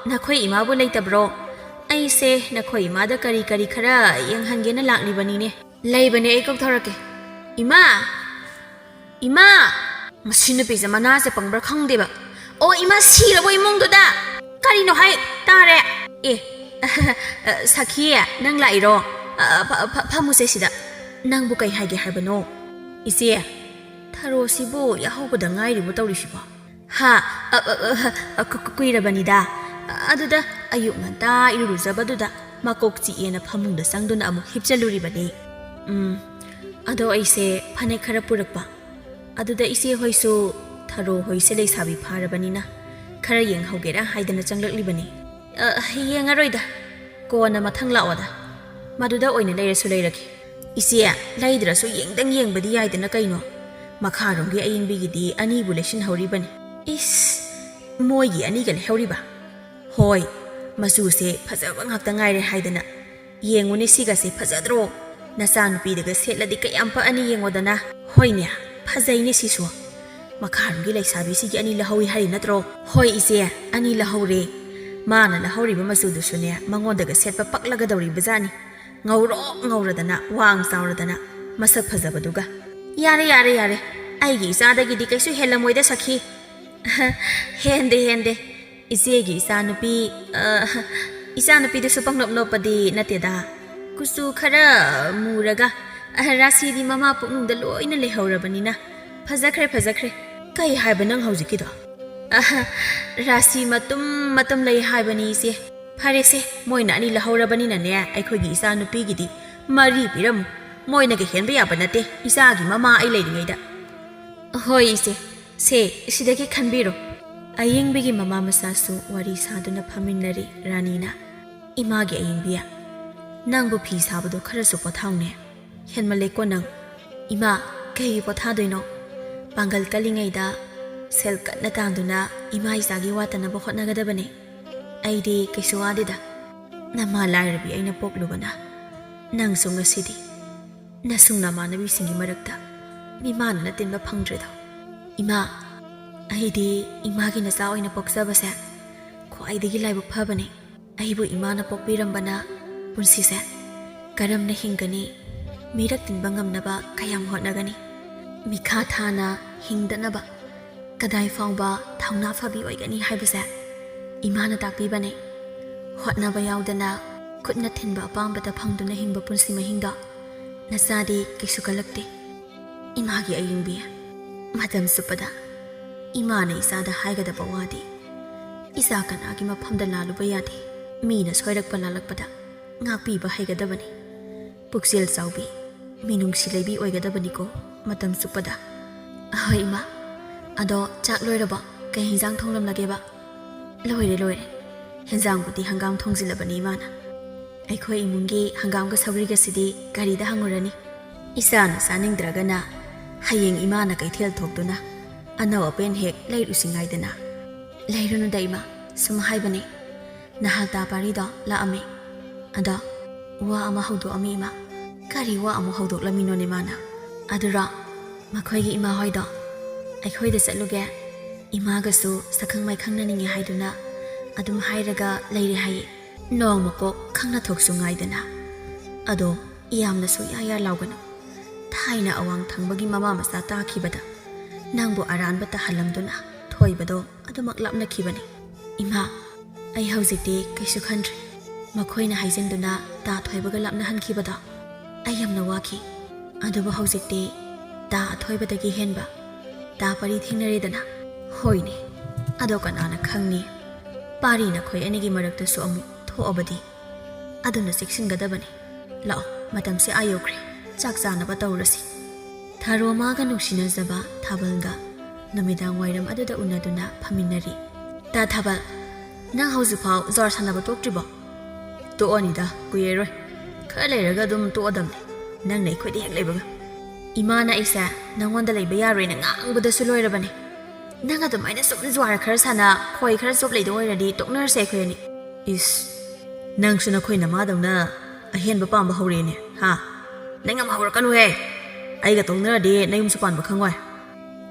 ꯅꯈꯣꯏ ꯏꯃꯥꯕꯨ ꯂꯩꯇꯕ꯭ꯔꯣ? ꯑꯩꯁꯦ ꯅꯈꯣꯏ ꯏꯃꯥꯗ ꯀꯔꯤ ꯀꯔꯤ ꯈꯔ ꯌꯦꯡꯍꯟꯒꯦꯅ ꯂꯥꯛꯂꯤꯕꯅꯤꯅꯦ꯫" "ꯂꯩꯕꯅꯦ, ꯑꯩ ꯀꯧꯊꯣꯔꯛꯀꯦ꯫ ꯏꯃꯥ! ꯏꯃꯥ!" ꯃꯁꯤ ꯅꯨꯄꯤꯁꯦ ꯃꯅꯥꯁꯦ ꯄꯪꯕ꯭ꯔꯥ ꯈꯪꯗꯦꯕ꯫ "ꯑꯣ, ꯏꯃꯥ, ꯁꯤꯔꯕꯣ ꯏꯃꯨꯡꯗꯨꯗ? ꯀꯔꯤꯅꯣ ꯍꯥꯏ? ꯇꯥꯔꯦ꯫ ꯑꯦ, ꯁꯈꯤ, ꯅꯪ ꯂꯥꯛꯏꯔꯣ? ꯑ, ꯐ-, ꯐ-, ꯐꯝꯃꯨꯁꯦ ꯁꯤꯗ꯫ ꯅꯪꯕꯨ ꯀꯩ ꯍꯥꯏꯒꯦ ꯍꯥꯏꯕꯅꯣ?" "ꯏꯆꯦ, ꯊꯔꯣꯁꯤꯕꯨ ꯌꯥꯍꯧꯕꯗ ꯉꯥꯏꯔꯤꯕꯣ ꯇꯧꯔꯤꯁꯤꯕꯣ?" "ꯍꯥ, ꯑ, ꯑ, ꯑ, ꯑ, ꯀꯨ-, ꯀꯨ-, ꯀꯨꯏꯔꯕꯅꯤꯗ꯫ ꯑꯗꯨꯗ ꯑꯌꯨꯛ ꯉꯟꯇꯥ ꯏꯔꯨ ꯂꯨꯖꯕꯗꯨꯗ ꯃꯀꯣꯛ ꯆꯤꯛꯑꯦꯅ ꯐꯃꯨꯡꯗ ꯆꯪꯗꯨꯅ ꯑꯃꯨꯛ ꯍꯤꯞꯆꯜꯂꯨꯔꯤꯕꯅꯤ꯫" "ꯎꯝ, ꯑꯗꯣ ꯑꯩꯁꯦ ꯐꯅꯦꯛ ꯈꯔ ꯄꯨꯔꯛꯄ꯫ ꯑꯗꯨꯗ ꯏꯆꯦ ꯍꯣꯏꯁꯨ ꯊꯔꯣ ꯍꯣꯏꯁꯦ ꯂꯩꯁꯥꯕꯤ ꯐꯥꯔꯕꯅꯤꯅ ꯈꯔ ꯌꯦꯡꯍꯧꯒꯦꯔꯥ ꯍꯥꯏꯗꯅ ꯆꯪꯂꯛꯂꯤꯕꯅꯤ꯫" "ꯑ, ꯌꯦꯡꯉꯔꯣꯏꯗ, ꯀꯣꯟꯅ ꯃꯊꯪ ꯂꯥꯛꯑꯣꯗ꯫ ꯃꯗꯨꯗ ꯑꯣꯏꯅ ꯂꯩꯔꯁꯨ ꯂꯩꯔꯒꯦ꯫" "ꯏꯆꯦ, ꯂꯩꯗ꯭ꯔꯁꯨ ꯌꯦꯡꯗꯪ ꯌꯦꯡꯕꯗꯤ ꯌꯥꯏꯗꯅ ꯀꯩꯅꯣ? ꯃꯈꯥꯔꯣꯝꯒꯤ ꯑꯌꯤꯡꯕꯤꯒꯤꯗꯤ ꯑꯅꯤꯕꯨ ꯂꯩꯁꯤꯟꯍꯧꯔꯤꯕꯅꯤ꯫" "ꯏꯁ, ꯃꯣꯏꯒꯤ ꯑꯅꯤꯒ ꯂꯩꯍꯧꯔꯤꯕ?" "ꯍꯣꯏ, ꯃꯆꯨꯁꯦ ꯐꯖꯕ ꯉꯥꯛꯇ ꯉꯥꯏꯔꯦ ꯍꯥꯏꯗꯅ꯫ ꯌꯦꯡꯉꯨꯅꯦ, ꯁꯤꯒꯁꯦ ꯐꯖꯗ꯭ꯔꯣ? ꯅꯆꯥꯅꯨꯄꯤꯗꯒ ꯁꯦꯠꯂꯗꯤ ꯀꯌꯥꯝ ꯄꯛꯑꯅꯤ ꯌꯦꯡꯉꯣꯗꯅ꯫" "ꯍꯣꯏꯅꯦ, ꯐꯖꯩꯅꯦ ꯁꯤꯁꯨ꯫ ꯃꯈꯥꯔꯣꯝꯒꯤ ꯂꯩꯁꯥꯕꯤꯁꯤꯒꯤ ꯑꯅꯤ ꯂꯧꯍꯧꯏ ꯍꯥꯏꯔꯤ ꯅꯠꯇ꯭ꯔꯣ?" "ꯍꯣꯏ ꯏꯆꯦ, ꯑꯅꯤ ꯂꯧꯍꯧꯔꯦ꯫ ꯃꯥꯅ ꯂꯧꯍꯧꯔꯤꯕ ꯃꯆꯨꯗꯨꯁꯨꯅꯦ ꯃꯉꯣꯟꯗꯒ ꯁꯦꯠꯄ ꯄꯛꯂꯒꯗꯧꯔꯤꯕꯖꯥꯠꯅꯤ꯫ ꯉꯧꯔꯣꯛ ꯉꯧꯔꯗꯅ, ꯋꯥꯡ ꯆꯥꯎꯔꯗꯅ, ꯃꯁꯛ ꯐꯖꯕꯗꯨꯒ꯫" "ꯌꯥꯔꯦ, ꯌꯥꯔꯦ, ꯌꯥꯔꯦ꯫ ꯑꯩꯒꯤ ꯏꯆꯥꯗꯒꯤꯗꯤ ꯀꯩꯁꯨ ꯍꯦꯜꯂꯝꯃꯣꯏꯗ ꯁꯈꯤ꯫" "ꯍꯦꯟꯗꯦ, ꯍꯦꯟꯗꯦ꯫ ꯏꯆꯦꯒꯤ ꯏꯆꯥꯅꯨꯄꯤ, ꯑ, ꯏꯆꯥꯅꯨꯄꯤꯗꯨꯁꯨ ꯄꯪꯅꯣꯞ ꯅꯣꯞꯄꯗꯤ ꯅꯠꯇꯦꯗ꯫ ꯀꯨꯆꯨ ꯈꯔ ꯃꯨꯔꯒ, ꯑꯍ, ꯔꯥꯁꯤꯗꯤ ꯃꯃꯥ ꯄꯨꯛꯅꯨꯡꯗ ꯂꯣꯏꯅ ꯂꯩꯍꯧꯔꯕꯅꯤꯅ꯫ ꯐꯖꯈ꯭ꯔꯦ, ꯐꯖꯈ꯭ꯔꯦ꯫ ꯀꯩ ꯍꯥꯏꯕ ꯅꯪ ꯍꯧꯖꯤꯛꯀꯤꯗꯣ? ꯑꯍ, ꯔꯥꯁꯤ ꯃꯇꯨꯝ ꯃꯇꯨꯝ ꯂꯩ ꯍꯥꯏꯕꯅꯤ, ꯏꯆꯦ꯫ ꯐꯔꯦꯁꯦ, ꯃꯣꯏꯅ ꯑꯅꯤ ꯂꯧꯍꯧꯔꯕꯅꯤꯅꯅꯦ, ꯑꯩꯈꯣꯏꯒꯤ ꯏꯆꯥꯅꯨꯄꯤꯒꯤꯗꯤ ꯃꯔꯤ ꯄꯤꯔꯝꯃꯨ꯫ ꯃꯣꯏꯅꯒ ꯍꯦꯟꯕ ꯌꯥꯕ ꯅꯠꯇꯦ, ꯏꯆꯥꯒꯤ ꯃꯃꯥ ꯑꯩ ꯂꯩꯔꯤꯉꯩꯗ꯫ ꯍꯣꯏ, ꯏꯆꯦ꯫ ꯁꯦ, ꯁꯤꯗꯒꯤ ꯈꯟꯕꯤꯔꯣ꯫ ꯑꯌꯤꯡꯕꯤꯒꯤ ꯃꯃꯥ ꯃꯆꯥꯁꯨ ꯋꯥꯔꯤ ꯁꯥꯗꯨꯅ ꯐꯝꯃꯤꯟꯅꯔꯤ꯫ ꯔꯥꯅꯤꯅ, "ꯏꯃꯥꯒꯤ ꯑꯌꯤꯡꯕꯤ, ꯅꯪꯕꯨ ꯐꯤ ꯁꯥꯕꯗꯣ ꯈꯔꯁꯨ ꯄꯣꯊꯥꯎꯅꯦ꯫ ꯍꯦꯟꯃꯜꯂꯦꯀꯣ ꯅꯪ꯫" "ꯏꯃꯥ, ꯀꯩꯒꯤ ꯄꯣꯊꯥꯗꯣꯏꯅꯣ? ꯄꯥꯡꯒꯜ ꯀꯜꯂꯤꯉꯩꯗ ꯁꯦꯜ ꯀꯟꯅ ꯇꯥꯟꯗꯨꯅ ꯏꯃꯥ ꯏꯆꯥꯒꯤ ꯋꯥꯠꯇꯅꯕ ꯍꯣꯠꯅꯒꯗꯕꯅꯦ꯫ ꯑꯩꯗꯤ ꯀꯩꯁꯨ ꯋꯥꯗꯦꯗ꯫ ꯅꯃꯥ ꯂꯥꯏꯔꯕꯤ ꯑꯩꯅ ꯄꯣꯛꯂꯨꯕꯅ ꯅꯪꯁꯨ ꯉꯁꯤꯗꯤ ꯅꯁꯨꯡ ꯅꯃꯥꯟꯅꯕꯤꯁꯤꯡꯒꯤ ꯃꯔꯛꯇ ꯃꯤꯃꯥꯟꯅꯅ ꯇꯤꯟꯕ ꯐꯪꯗ꯭ꯔꯦꯗꯣ꯫ ꯏꯃꯥ, ꯑꯩꯗꯤ ꯏꯃꯥꯒꯤ ꯅꯆꯥ ꯑꯣꯏꯅ ꯄꯣꯛꯆꯕꯁꯦ ꯈ꯭ꯋꯥꯏꯗꯒꯤ ꯂꯥꯏꯕꯛ ꯐꯕꯅꯦ꯫ ꯑꯩꯕꯨ ꯏꯃꯥꯅ ꯄꯣꯛꯄꯤꯔꯝꯕꯅ ꯄꯨꯟꯁꯤꯁꯦ ꯀꯔꯝꯅ ꯍꯤꯡꯒꯅꯤ, ꯃꯤꯔꯛ ꯇꯤꯟꯕ ꯉꯝꯅꯕ ꯀꯌꯥꯝ ꯍꯣꯠꯅꯒꯅꯤ, ꯃꯤꯈꯥ ꯊꯥꯅ ꯍꯤꯡꯗꯅꯕ ꯀꯗꯥꯏ ꯐꯥꯎꯕ ꯊꯧꯅꯥ ꯐꯕꯤ ꯑꯣꯏꯒꯅꯤ ꯍꯥꯏꯕꯁꯦ ꯏꯃꯥꯅ ꯇꯥꯛꯄꯤꯕꯅꯦ꯫ ꯍꯣꯠꯅꯕ ꯌꯥꯎꯗꯅ ꯈꯨꯠꯅ ꯊꯤꯟꯕ ꯑꯄꯥꯝꯕꯇ ꯐꯪꯗꯨꯅ ꯍꯤꯡꯕ ꯄꯨꯟꯁꯤ ꯃꯍꯤꯡꯗꯣ ꯅꯆꯥꯗꯤ ꯀꯩꯁꯨ ꯀꯜꯂꯛꯇꯦ꯫ ꯏꯃꯥꯒꯤ ꯑꯌꯤꯡꯕꯤ, ꯃꯇꯝ ꯆꯨꯞꯄꯗ ꯏꯃꯥꯅ ꯏꯆꯥꯗ ꯍꯥꯏꯒꯗꯕ ꯋꯥꯗꯤ, ꯏꯆꯥ ꯀꯅꯥꯒꯤ ꯃꯐꯝꯗ ꯂꯥꯜꯂꯨꯕ ꯌꯥꯗꯦ꯫ ꯃꯤꯅ ꯁꯣꯏꯔꯛꯄ ꯂꯥꯜꯂꯛꯄꯗ ꯉꯥꯛꯄꯤꯕ ꯍꯩꯒꯗꯕꯅꯤ꯫ ꯄꯨꯛꯆꯦꯜ ꯆꯥꯎꯕꯤ, ꯃꯤꯅꯨꯡꯁꯤ ꯂꯩꯕꯤ ꯑꯣꯏꯒꯗꯕꯅꯤꯀꯣ ꯃꯇꯝ ꯆꯨꯞꯄꯗ꯫ ꯑꯍꯣꯏ ꯏꯃꯥ, ꯑꯗꯣ ꯆꯥꯛ ꯂꯣꯏꯔꯕꯣ? ꯀꯩ ꯍꯤꯟꯖꯥꯡ ꯊꯣꯡꯂꯝꯂꯒꯦꯕ? ꯂꯣꯏꯔꯦ, ꯂꯣꯏꯔꯦ꯫ ꯍꯤꯟꯖꯥꯡꯕꯨꯗꯤ ꯍꯪꯒꯥꯝ ꯊꯣꯡꯖꯤꯜꯂꯕꯅꯤ ꯏꯃꯥꯅ꯫ ꯑꯩꯈꯣꯏ ꯏꯃꯨꯡꯒꯤ ꯍꯪꯒꯥꯝꯒ ꯁꯧꯒ꯭ꯔꯤꯒꯁꯤꯗꯤ ꯒꯥꯔꯤꯗ ꯍꯪꯉꯨꯔꯅꯤ꯫ ꯏꯆꯥꯅ ꯆꯥꯅꯤꯡꯗ꯭ꯔꯒꯅ ꯍꯌꯦꯡ ꯏꯃꯥꯅ ꯀꯩꯊꯦꯜ ꯊꯣꯛꯇꯨꯅ ꯑꯅꯧ ꯑꯄꯦꯟ ꯍꯦꯛ ꯂꯩꯔꯨꯁꯤ ꯉꯥꯏꯗꯅ꯫ ꯂꯩꯔꯨꯅꯨꯗ ꯏꯃꯥ, ꯁꯨꯝ ꯍꯥꯏꯕꯅꯦ꯫ ꯅꯍꯥꯛ ꯇꯥ ꯄꯥꯔꯤꯗꯣ ꯂꯥꯛꯑꯝꯃꯤ꯫ ꯑꯗꯣ ꯋꯥ ꯑꯃ ꯍꯧꯗꯣꯛꯑꯝꯃꯤ ꯏꯃꯥ꯫ ꯀꯔꯤ ꯋꯥ ꯑꯃꯨꯛ ꯍꯧꯗꯣꯛꯂꯝꯃꯤꯅꯣꯅꯦ ꯃꯥꯅ? ꯑꯗꯨꯔꯣ, ꯃꯈꯣꯏꯒꯤ ꯏꯃꯥ ꯍꯣꯏꯗꯣ ꯑꯩꯈꯣꯏꯗ ꯆꯠꯂꯨꯒꯦ, ꯏꯃꯥꯒꯁꯨ ꯁꯛꯈꯪ ꯃꯥꯏꯈꯪꯅꯅꯤꯡꯉꯦ ꯍꯥꯏꯗꯨꯅ ꯑꯗꯨꯝ ꯍꯥꯏꯔꯒ ꯂꯩꯔꯦ ꯍꯥꯏꯌꯦ꯫ ꯅꯣꯡꯃ ꯀꯣꯛ ꯈꯪꯅ ꯊꯣꯛꯁꯨ ꯉꯥꯏꯗꯅ꯫ ꯑꯗꯣ ꯌꯥꯝꯅꯁꯨ ꯌꯥ ꯌꯥ ꯂꯥꯎꯒꯅꯨ꯫ ꯊꯥꯏꯅ ꯑꯋꯥꯡ ꯊꯪꯕꯒꯤ ꯃꯃꯥ ꯃꯆꯥ ꯇꯥꯈꯤꯕꯗ ꯅꯪꯕꯨ ꯑꯔꯥꯟꯕ ꯇꯥꯍꯜꯂꯝꯗꯨꯅ ꯊꯣꯏꯕꯗꯣ ꯑꯗꯨꯃꯛ ꯂꯥꯞꯅꯈꯤꯕꯅꯤ꯫ ꯏꯃꯥ, ꯑꯩ ꯍꯧꯖꯤꯛꯇꯤ ꯀꯩꯁꯨ ꯈꯟꯗ꯭ꯔꯦ꯫ ꯃꯈꯣꯏꯅ ꯍꯥꯏꯖꯤꯟꯗꯨꯅ ꯇꯥ ꯊꯣꯏꯕꯒ ꯂꯥꯞꯅꯍꯟꯈꯤꯕꯗꯣ ꯑꯩ ꯌꯥꯝꯅ ꯋꯥꯈꯤ꯫ ꯑꯗꯨꯕꯨ ꯍꯧꯖꯤꯛꯇꯤ ꯇꯥ ꯑꯊꯣꯏꯕꯗꯒꯤ ꯍꯦꯟꯕ ꯇꯥ ꯄꯔꯤ ꯊꯦꯡꯅꯔꯦꯗꯅ꯫ ꯍꯣꯏꯅꯦ, ꯑꯗꯣ ꯀꯅꯥꯅ ꯈꯪꯅꯤ, ꯄꯥꯔꯤ ꯅꯈꯣꯏ ꯑꯅꯤꯒꯤ ꯃꯔꯛꯇꯁꯨ ꯑꯃꯨꯛ ꯊꯣꯛꯑꯕꯗꯤ꯫ ꯑꯗꯨꯅ ꯆꯦꯛꯁꯤꯟꯒꯗꯕꯅꯤ꯫ ꯂꯥꯛꯑꯣ, ꯃꯇꯝꯁꯦ ꯑꯥ ꯌꯧꯈ꯭ꯔꯦ, ꯆꯥꯛ ꯆꯥꯅꯕ ꯇꯧꯔꯁꯤ꯫ ꯊꯥꯔꯣꯃꯥꯒ ꯅꯨꯡꯁꯤꯅꯖꯕ ꯊꯥꯕꯜꯒ ꯅꯨꯃꯤꯗꯥꯡ ꯋꯥꯏꯔꯝ ꯑꯗꯨꯗ ꯎꯅꯗꯨꯅ ꯐꯝꯃꯤꯟꯅꯔꯤ꯫ ꯇꯥ ꯊꯥꯕꯜ, ꯅꯪ ꯍꯧꯖꯤꯛꯐꯥꯎ ꯖ꯭ꯋꯥꯔ ꯁꯥꯟꯅꯕ ꯇꯣꯛꯇ꯭ꯔꯤꯕꯣ? ꯇꯣꯛꯑꯅꯤꯗ, ꯀꯨꯏꯔꯔꯣꯏ꯫ ꯈꯔ ꯂꯩꯔꯒ ꯑꯗꯨꯝ ꯇꯣꯛꯑꯗꯝꯅꯦ, ꯅꯪꯅ ꯑꯩꯈꯣꯏꯗ ꯍꯦꯛ ꯂꯩꯕꯒ꯫ ꯏꯃꯥꯅ ꯑꯩꯁꯦ ꯅꯪꯉꯣꯟꯗ ꯂꯩꯕ ꯌꯥꯔꯣꯏꯅ ꯉꯥꯡꯕꯗꯁꯨ ꯂꯣꯏꯔꯕꯅꯦ꯫ ꯅꯪ ꯑꯗꯨꯃꯥꯏꯅ ꯁꯨꯝ ꯖ꯭ꯋꯥꯔ ꯈꯔ ꯁꯥꯟꯅ, ꯈꯣꯏ ꯈꯔ ꯆꯣꯞ ꯂꯩꯗꯧ ꯑꯣꯏꯔꯗꯤ ꯇꯣꯛꯅꯔꯁꯦ ꯑꯩꯈꯣꯏ ꯑꯅꯤ꯫ ꯏꯁ, ꯅꯪꯁꯨ ꯅꯈꯣꯏ ꯅꯃꯥꯗꯧꯅ ꯑꯍꯦꯟꯕ ꯄꯥꯝꯕ ꯍꯧꯔꯛꯑꯦꯅꯦ, ꯍꯥ? ꯅꯪ ꯌꯥꯝ ꯍꯧꯔꯛꯀꯅꯨꯍꯦ꯫ ꯑꯩꯒ ꯇꯣꯛꯅꯔꯗꯤ ꯅꯌꯨꯝꯁꯨ ꯄꯥꯟꯕ ꯈꯪꯉꯣꯏ꯫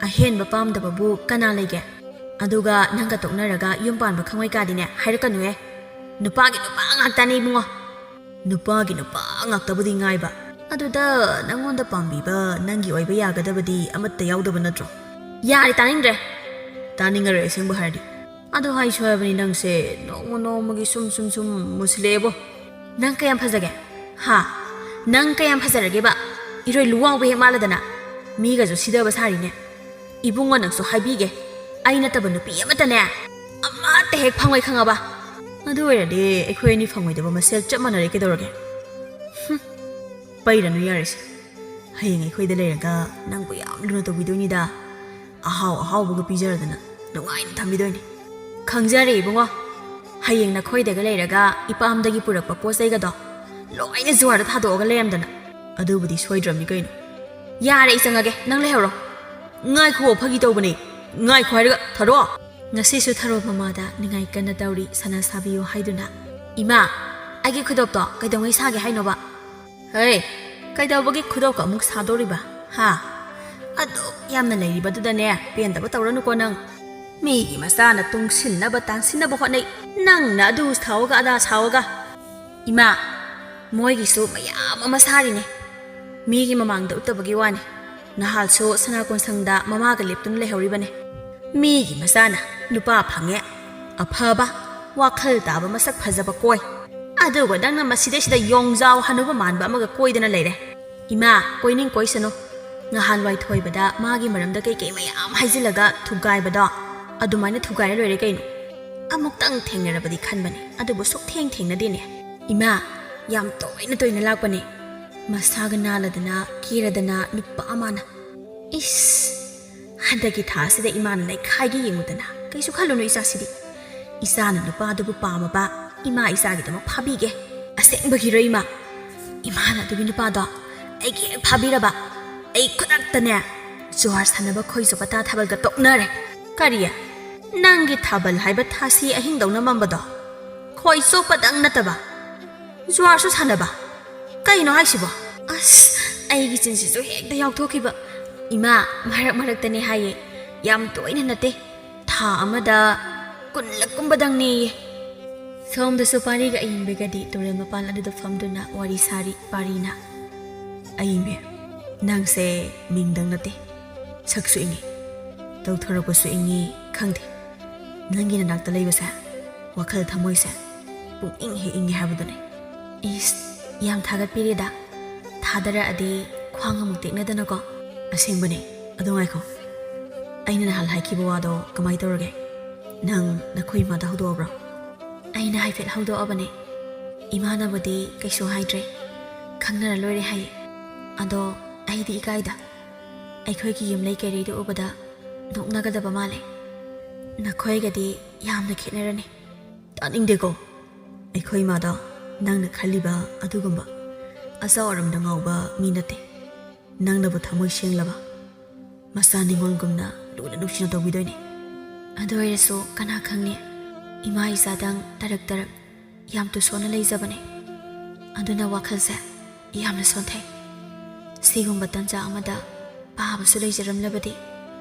ꯑꯍꯦꯟꯕ ꯄꯥꯝꯗꯕꯕꯨ ꯀꯅꯥ ꯂꯩꯒꯦ? ꯑꯗꯨꯒ ꯅꯪꯒ ꯇꯣꯛꯅꯔꯒ ꯌꯨꯝ ꯄꯥꯟꯕ ꯈꯪꯉꯣꯏ ꯀꯥꯗꯤꯅꯦ ꯍꯥꯏꯔꯛꯀꯅꯨꯍꯦ꯫ ꯅꯨꯄꯥꯒꯤ ꯅꯨꯄꯥ ꯉꯥꯛꯇꯅꯤ ꯏꯕꯨꯡꯉꯣ꯫ ꯅꯨꯄꯥꯒꯤ ꯅꯨꯄꯥ ꯉꯥꯛꯇꯕꯨꯗꯤ ꯉꯥꯏꯕ꯫ ꯑꯗꯨꯗ ꯅꯪꯉꯣꯟꯗ ꯄꯥꯝꯕꯤꯕ ꯅꯪꯒꯤ ꯑꯣꯏꯕ ꯌꯥꯒꯗꯕꯗꯤ ꯑꯃꯠꯇ ꯌꯥꯎꯗꯕ ꯅꯠꯇ꯭ꯔꯣ? ꯌꯥꯔꯦ, ꯇꯥꯅꯤꯡꯗ꯭ꯔꯦ꯫ ꯇꯥꯅꯤꯡꯉꯔꯣꯏ ꯑꯁꯦꯡꯕ ꯍꯥꯏꯔꯗꯤ꯫ ꯑꯗꯣ ꯍꯥꯏꯁꯨ ꯍꯥꯏꯕꯅꯤ, ꯅꯪꯁꯦ ꯅꯣꯡꯃ ꯅꯣꯡꯃꯒꯤ ꯁꯨꯝ ꯁꯨꯝ ꯁꯨꯝ ꯃꯨꯁꯤꯜꯂꯛꯑꯦꯕꯣ꯫ ꯅꯪ ꯀꯌꯥꯝ ꯐꯖꯒꯦ? ꯍꯥ? ꯅꯪ ꯀꯌꯥꯝ ꯐꯖꯔꯒꯦꯕ? ꯏꯔꯣꯏ ꯂꯨꯋꯥꯡꯕ ꯍꯦꯛ ꯃꯥꯜꯂꯗꯅ꯫ ꯃꯤꯒꯁꯨ ꯁꯤꯗꯕ ꯁꯥꯔꯤꯅꯦ꯫ ꯏꯕꯨꯡꯉꯣ, ꯅꯪꯁꯨ ꯍꯥꯏꯕꯤꯒꯦ, ꯑꯩ ꯅꯠꯇꯕ ꯅꯨꯄꯤ ꯑꯃꯠꯇꯅꯦ, ꯑꯃꯠꯇ ꯍꯦꯛ ꯐꯪꯉꯣꯏ, ꯈꯪꯉꯕ? ꯑꯗꯨ ꯑꯣꯏꯔꯗꯤ ꯑꯩꯈꯣꯏ ꯑꯅꯤ ꯐꯪꯉꯣꯏꯗꯕ ꯃꯁꯦꯜ ꯆꯞ ꯃꯥꯟꯅꯔꯦ, ꯀꯩꯗꯧꯔꯒꯦ? ꯍꯨꯝ, ꯄꯩꯔꯅꯨ ꯌꯥꯔꯦꯁꯦ꯫ ꯍꯌꯦꯡ ꯑꯩꯈꯣꯏꯗ ꯂꯩꯔꯒ ꯅꯪꯕꯨ ꯌꯥꯝ ꯂꯨꯅ ꯇꯧꯕꯤꯗꯣꯏꯅꯤꯗ꯫ ꯑꯍꯥꯎ ꯑꯍꯥꯎꯕꯒ ꯄꯤꯖꯔꯗꯅ ꯅꯨꯡꯉꯥꯏꯅ ꯊꯝꯕꯤꯗꯣꯏꯅꯤ꯫ ꯈꯪꯖꯔꯦ ꯏꯕꯨꯡꯉꯣ, ꯍꯌꯦꯡ ꯅꯈꯣꯏꯗꯒ ꯂꯩꯔꯒ ꯏꯄꯥꯝꯗꯒꯤ ꯄꯨꯔꯛꯄ ꯄꯣꯠ ꯆꯩꯒꯗꯣ ꯂꯣꯏꯅ ꯖꯨꯋꯥꯔꯗ ꯊꯥꯗꯣꯛꯑꯒ ꯂꯩꯔꯝꯗꯅ꯫ ꯑꯗꯨꯕꯨꯗꯤ ꯁꯣꯏꯗ꯭ꯔꯕꯅꯤ ꯀꯩꯅꯣ꯫ ꯌꯥꯔꯦ, ꯑꯩ ꯆꯪꯉꯒꯦ, ꯅꯪ ꯂꯩꯍꯧꯔꯣ꯫ ꯉꯥꯏꯈꯣ, ꯐꯥꯒꯤ ꯇꯧꯕꯅꯦ꯫ ꯉꯥꯏꯈꯣ ꯍꯥꯏꯔꯒ ꯊꯥꯗꯣꯛꯑꯣ꯫ ꯉꯁꯤꯁꯨ ꯊꯔꯣ ꯃꯃꯥꯗ ꯅꯤꯡꯉꯥꯏ ꯀꯟꯅ ꯇꯧꯔꯤ, ꯁꯅꯥ ꯁꯥꯕꯤꯌꯨ ꯍꯥꯏꯗꯨꯅ꯫ ꯏꯃꯥ, ꯑꯩꯒꯤ ꯈꯨꯗꯣꯞꯇꯣ ꯀꯩꯗꯧꯉꯩ ꯁꯥꯒꯦ ꯍꯥꯏꯅꯣꯕ? ꯍꯩ, ꯀꯩꯗꯧꯕꯒꯤ ꯈꯨꯗꯣꯞꯀ ꯑꯃꯨꯛ ꯁꯥꯗꯣꯔꯤꯕ? ꯍꯥ? ꯑꯗꯨꯛ ꯌꯥꯝꯅ ꯂꯩꯔꯤꯕꯗꯨꯗꯅꯦ, ꯄꯦꯟꯗꯕ ꯇꯧꯔꯅꯨꯀꯣ ꯅꯪ꯫ ꯃꯤꯒꯤ ꯃꯆꯥꯅ ꯇꯨꯡꯁꯤꯟꯅꯕ ꯇꯥꯟꯁꯤꯟꯅꯕ ꯍꯣꯠꯅꯩ, ꯅꯪꯅ ꯑꯗꯨ ꯁꯥꯎꯒ ꯑꯗꯥ ꯁꯥꯎꯒ꯫ ꯏꯃꯥ, ꯃꯣꯏꯒꯤꯁꯨ ꯃꯌꯥꯝ ꯑꯃ ꯁꯥꯔꯤꯅꯦ꯫ ꯃꯤꯒꯤ ꯃꯃꯥꯡꯗ ꯎꯠꯇꯕꯒꯤ ꯋꯥꯅꯤ꯫ ꯅꯍꯥꯜꯁꯨ ꯁꯅꯥ ꯀꯣꯟꯁꯪꯗ ꯃꯃꯥꯒ ꯂꯦꯞꯇꯨꯅ ꯂꯩꯍꯧꯔꯤꯕꯅꯦ꯫ ꯃꯤꯒꯤ ꯃꯆꯥꯅ ꯅꯨꯄꯥ ꯐꯪꯉꯦ, ꯑꯐꯕ, ꯋꯥꯈꯜ ꯇꯥꯕ, ꯃꯁꯛ ꯐꯖꯕ ꯀꯣꯏ꯫ ꯑꯗꯨꯒ ꯅꯪꯅ ꯃꯁꯤꯗꯩꯁꯤꯗ ꯌꯣꯡꯖꯥꯎ ꯍꯅꯨꯕ ꯃꯥꯟꯕ ꯑꯃꯒ ꯀꯣꯏꯗꯅ ꯂꯩꯔꯦ꯫ ꯏꯃꯥ, ꯀꯣꯏꯅꯤꯡ ꯀꯣꯏꯁꯅꯨ꯫ ꯅꯍꯥꯟꯋꯥꯏ ꯊꯣꯏꯕꯗ ꯃꯥꯒꯤ ꯃꯔꯝꯗ ꯀꯩꯀꯩ ꯃꯌꯥꯝ ꯍꯥꯏꯖꯤꯜꯂꯒ ꯊꯨꯒꯥꯏꯕꯗꯣ, ꯑꯗꯨꯃꯥꯏꯅ ꯊꯨꯒꯥꯏꯔ ꯂꯣꯏꯔꯦ ꯀꯩꯅꯣ꯫ ꯑꯃꯨꯛꯇꯪ ꯊꯦꯡꯅꯔꯕꯗꯤ ꯈꯟꯕꯅꯦ, ꯑꯗꯨꯕꯨ ꯁꯨꯛꯊꯦꯡ ꯊꯦꯡꯅꯗꯦꯅꯦ꯫ ꯏꯃꯥ, ꯌꯥꯝ ꯇꯣꯏꯅ ꯇꯣꯏꯅ ꯂꯥꯛꯄꯅꯦ꯫ ꯃꯁꯥꯒ ꯅꯥꯜꯂꯗꯅ, ꯀꯦꯔꯗꯅ ꯅꯨꯄꯥ ꯑꯃꯅ꯫ ꯏꯁ, ꯍꯟꯗꯛꯀꯤ ꯊꯥ ꯑꯁꯤꯗ ꯏꯃꯥꯅ ꯂꯩꯈꯥꯏꯒꯦ ꯌꯦꯡꯉꯨꯗꯅ꯫ ꯀꯩꯁꯨ ꯈꯜꯂꯨꯅꯨ ꯏꯆꯥꯁꯤꯗꯤ꯫ ꯏꯆꯥꯅ ꯅꯨꯄꯥꯗꯨꯕꯨ ꯄꯥꯝꯃꯕ, ꯏꯃꯥ ꯏꯆꯥꯒꯤꯗꯃꯛ ꯐꯥꯕꯤꯒꯦ꯫ ꯑꯁꯦꯡꯕꯒꯤꯔꯣ ꯏꯃꯥ? ꯏꯃꯥꯅ ꯑꯗꯨꯒꯤ ꯅꯨꯄꯥꯗꯣ ꯑꯩꯒꯤ ꯍꯦꯛ ꯐꯥꯕꯤꯔꯕ, ꯑꯩ ꯈꯨꯗꯛꯇꯅꯦ ꯖꯨꯋꯥꯔ ꯁꯥꯟꯅꯕ ꯈꯣꯏ ꯆꯣꯞꯄ ꯊꯥ ꯊꯥꯕꯜꯒ ꯇꯣꯛꯅꯔꯦ꯫ ꯀꯔꯤ? ꯅꯪꯒꯤ ꯊꯥꯕꯜ ꯍꯥꯏꯕ ꯊꯥꯁꯤ ꯑꯍꯤꯡꯗꯧꯅ ꯃꯝꯕꯗꯣ ꯈꯣꯏ ꯆꯣꯞꯄꯗꯪ ꯅꯠꯇꯕ ꯖꯨꯋꯥꯔꯁꯨ ꯁꯥꯟꯅꯕ? ꯀꯩꯅꯣ ꯍꯥꯏꯁꯤꯕꯣ? ꯑꯁ, ꯑꯩꯒꯤ ꯆꯤꯟꯁꯤꯁꯨ ꯍꯦꯛꯇ ꯌꯥꯎꯊꯣꯛꯈꯤꯕ꯫ ꯏꯃꯥ, ꯃꯔꯛ ꯃꯔꯛꯇꯅꯦ ꯍꯥꯏꯌꯦ, ꯌꯥꯝ ꯇꯣꯏꯅ ꯅꯠꯇꯦ, ꯊꯥ ꯑꯃꯗ ꯀꯨꯟꯂꯛꯀꯨꯝꯕꯗꯪꯅꯦꯌꯦ꯫ ꯁꯣꯝꯗꯁꯨ ꯄꯥꯔꯤꯒ ꯑꯌꯤꯡꯕꯤꯒꯗꯤ ꯇꯨꯔꯦꯜ ꯃꯄꯥꯟ ꯑꯗꯨꯗ ꯐꯝꯗꯨꯅ ꯋꯥꯔꯤ ꯁꯥꯔꯤ꯫ ꯄꯥꯔꯤꯅ, "ꯑꯌꯤꯡꯕꯤ, ꯅꯪꯁꯦ ꯃꯤꯡꯗꯪ ꯅꯠꯇꯦ, ꯁꯛꯁꯨ ꯏꯪꯉꯤ, ꯇꯧꯊꯣꯔꯛꯄꯁꯨ ꯏꯪꯉꯤ, ꯈꯪꯗꯦ꯫ ꯅꯪꯒꯤ ꯅꯅꯥꯛꯇ ꯂꯩꯕꯁꯦ ꯋꯥꯈꯜ ꯊꯃꯣꯏꯁꯦ ꯄꯨꯛꯅꯤꯡ ꯍꯦꯛ ꯏꯪꯉꯦ ꯍꯥꯏꯕꯗꯨꯅꯦ꯫" ꯏꯁ, ꯌꯥꯝ ꯊꯥꯒꯠꯄꯤꯔꯦꯗ꯫ ꯊꯥꯗꯔꯛꯑꯗꯤ ꯈ꯭ꯋꯥꯡ ꯑꯃꯨꯛ ꯇꯦꯛꯅꯗꯅꯀꯣ꯫ ꯑꯁꯦꯡꯕꯅꯦ꯫ ꯑꯗꯣ ꯉꯥꯏꯈꯣ, ꯑꯩꯅ ꯅꯍꯥꯟ ꯍꯥꯏꯈꯤꯕ ꯋꯥꯗꯣ ꯀꯃꯥꯏ ꯇꯧꯔꯒꯦ? ꯅꯪ ꯅꯈꯣꯏ ꯏꯃꯥꯗ ꯍꯧꯗꯣꯛꯑꯕ꯭ꯔꯣ? ꯑꯩꯅ ꯍꯥꯏꯐꯦꯠ ꯍꯧꯗꯣꯛꯑꯕꯅꯦ꯫ ꯏꯃꯥꯅꯕꯨꯗꯤ ꯀꯩꯁꯨ ꯍꯥꯏꯗ꯭ꯔꯦ, ꯈꯪꯅꯔ ꯂꯣꯏꯔꯦ ꯍꯥꯏꯌꯦ꯫ ꯑꯗꯣ ꯑꯩꯗꯤ ꯏꯀꯥꯏꯗ꯫ ꯑꯩꯈꯣꯏꯒꯤ ꯌꯨꯝꯂꯩ ꯀꯩꯔꯩꯗꯨ ꯎꯕꯗ ꯅꯣꯛꯅꯒꯗꯕ ꯃꯥꯜꯂꯦ꯫ ꯅꯈꯣꯏꯒꯗꯤ ꯌꯥꯝꯅ ꯈꯦꯠꯅꯔꯅꯤ꯫ ꯇꯥꯅꯤꯡꯗꯦꯀꯣ꯫ ꯑꯩꯈꯣꯏ ꯏꯃꯥꯗꯣ ꯅꯪꯅ ꯈꯜꯂꯤꯕ ꯑꯗꯨꯒꯨꯝꯕ ꯑꯆꯥꯎ ꯑꯔꯝꯗ ꯉꯥꯎꯕ ꯃꯤ ꯅꯠꯇꯦ꯫ ꯅꯪꯅꯕꯨ ꯊꯃꯣꯏ ꯁꯦꯡꯂꯕ ꯃꯆꯥ ꯅꯤꯉꯣꯜꯒꯨꯝꯅ ꯂꯨꯅ ꯅꯨꯡꯁꯤꯅ ꯇꯧꯕꯤꯗꯣꯏꯅꯦ꯫ ꯑꯗꯨ ꯑꯣꯏꯔꯁꯨ ꯀꯅꯥ ꯈꯪꯅꯤ, ꯏꯃꯥ ꯏꯆꯥꯗꯪ ꯇꯔꯛ ꯇꯔꯛ ꯌꯥꯝ ꯇꯨꯁꯣꯟꯅ ꯂꯩꯖꯕꯅꯦ꯫ ꯑꯗꯨꯅ ꯋꯥꯈꯜꯁꯦ ꯌꯥꯝꯅ ꯁꯣꯟꯊꯩ꯫ ꯁꯤꯒꯨꯝꯕ ꯇꯟꯖꯥ ꯑꯃꯗ ꯄꯥꯕꯁꯨ ꯂꯩꯖꯔꯝꯂꯕꯗꯤ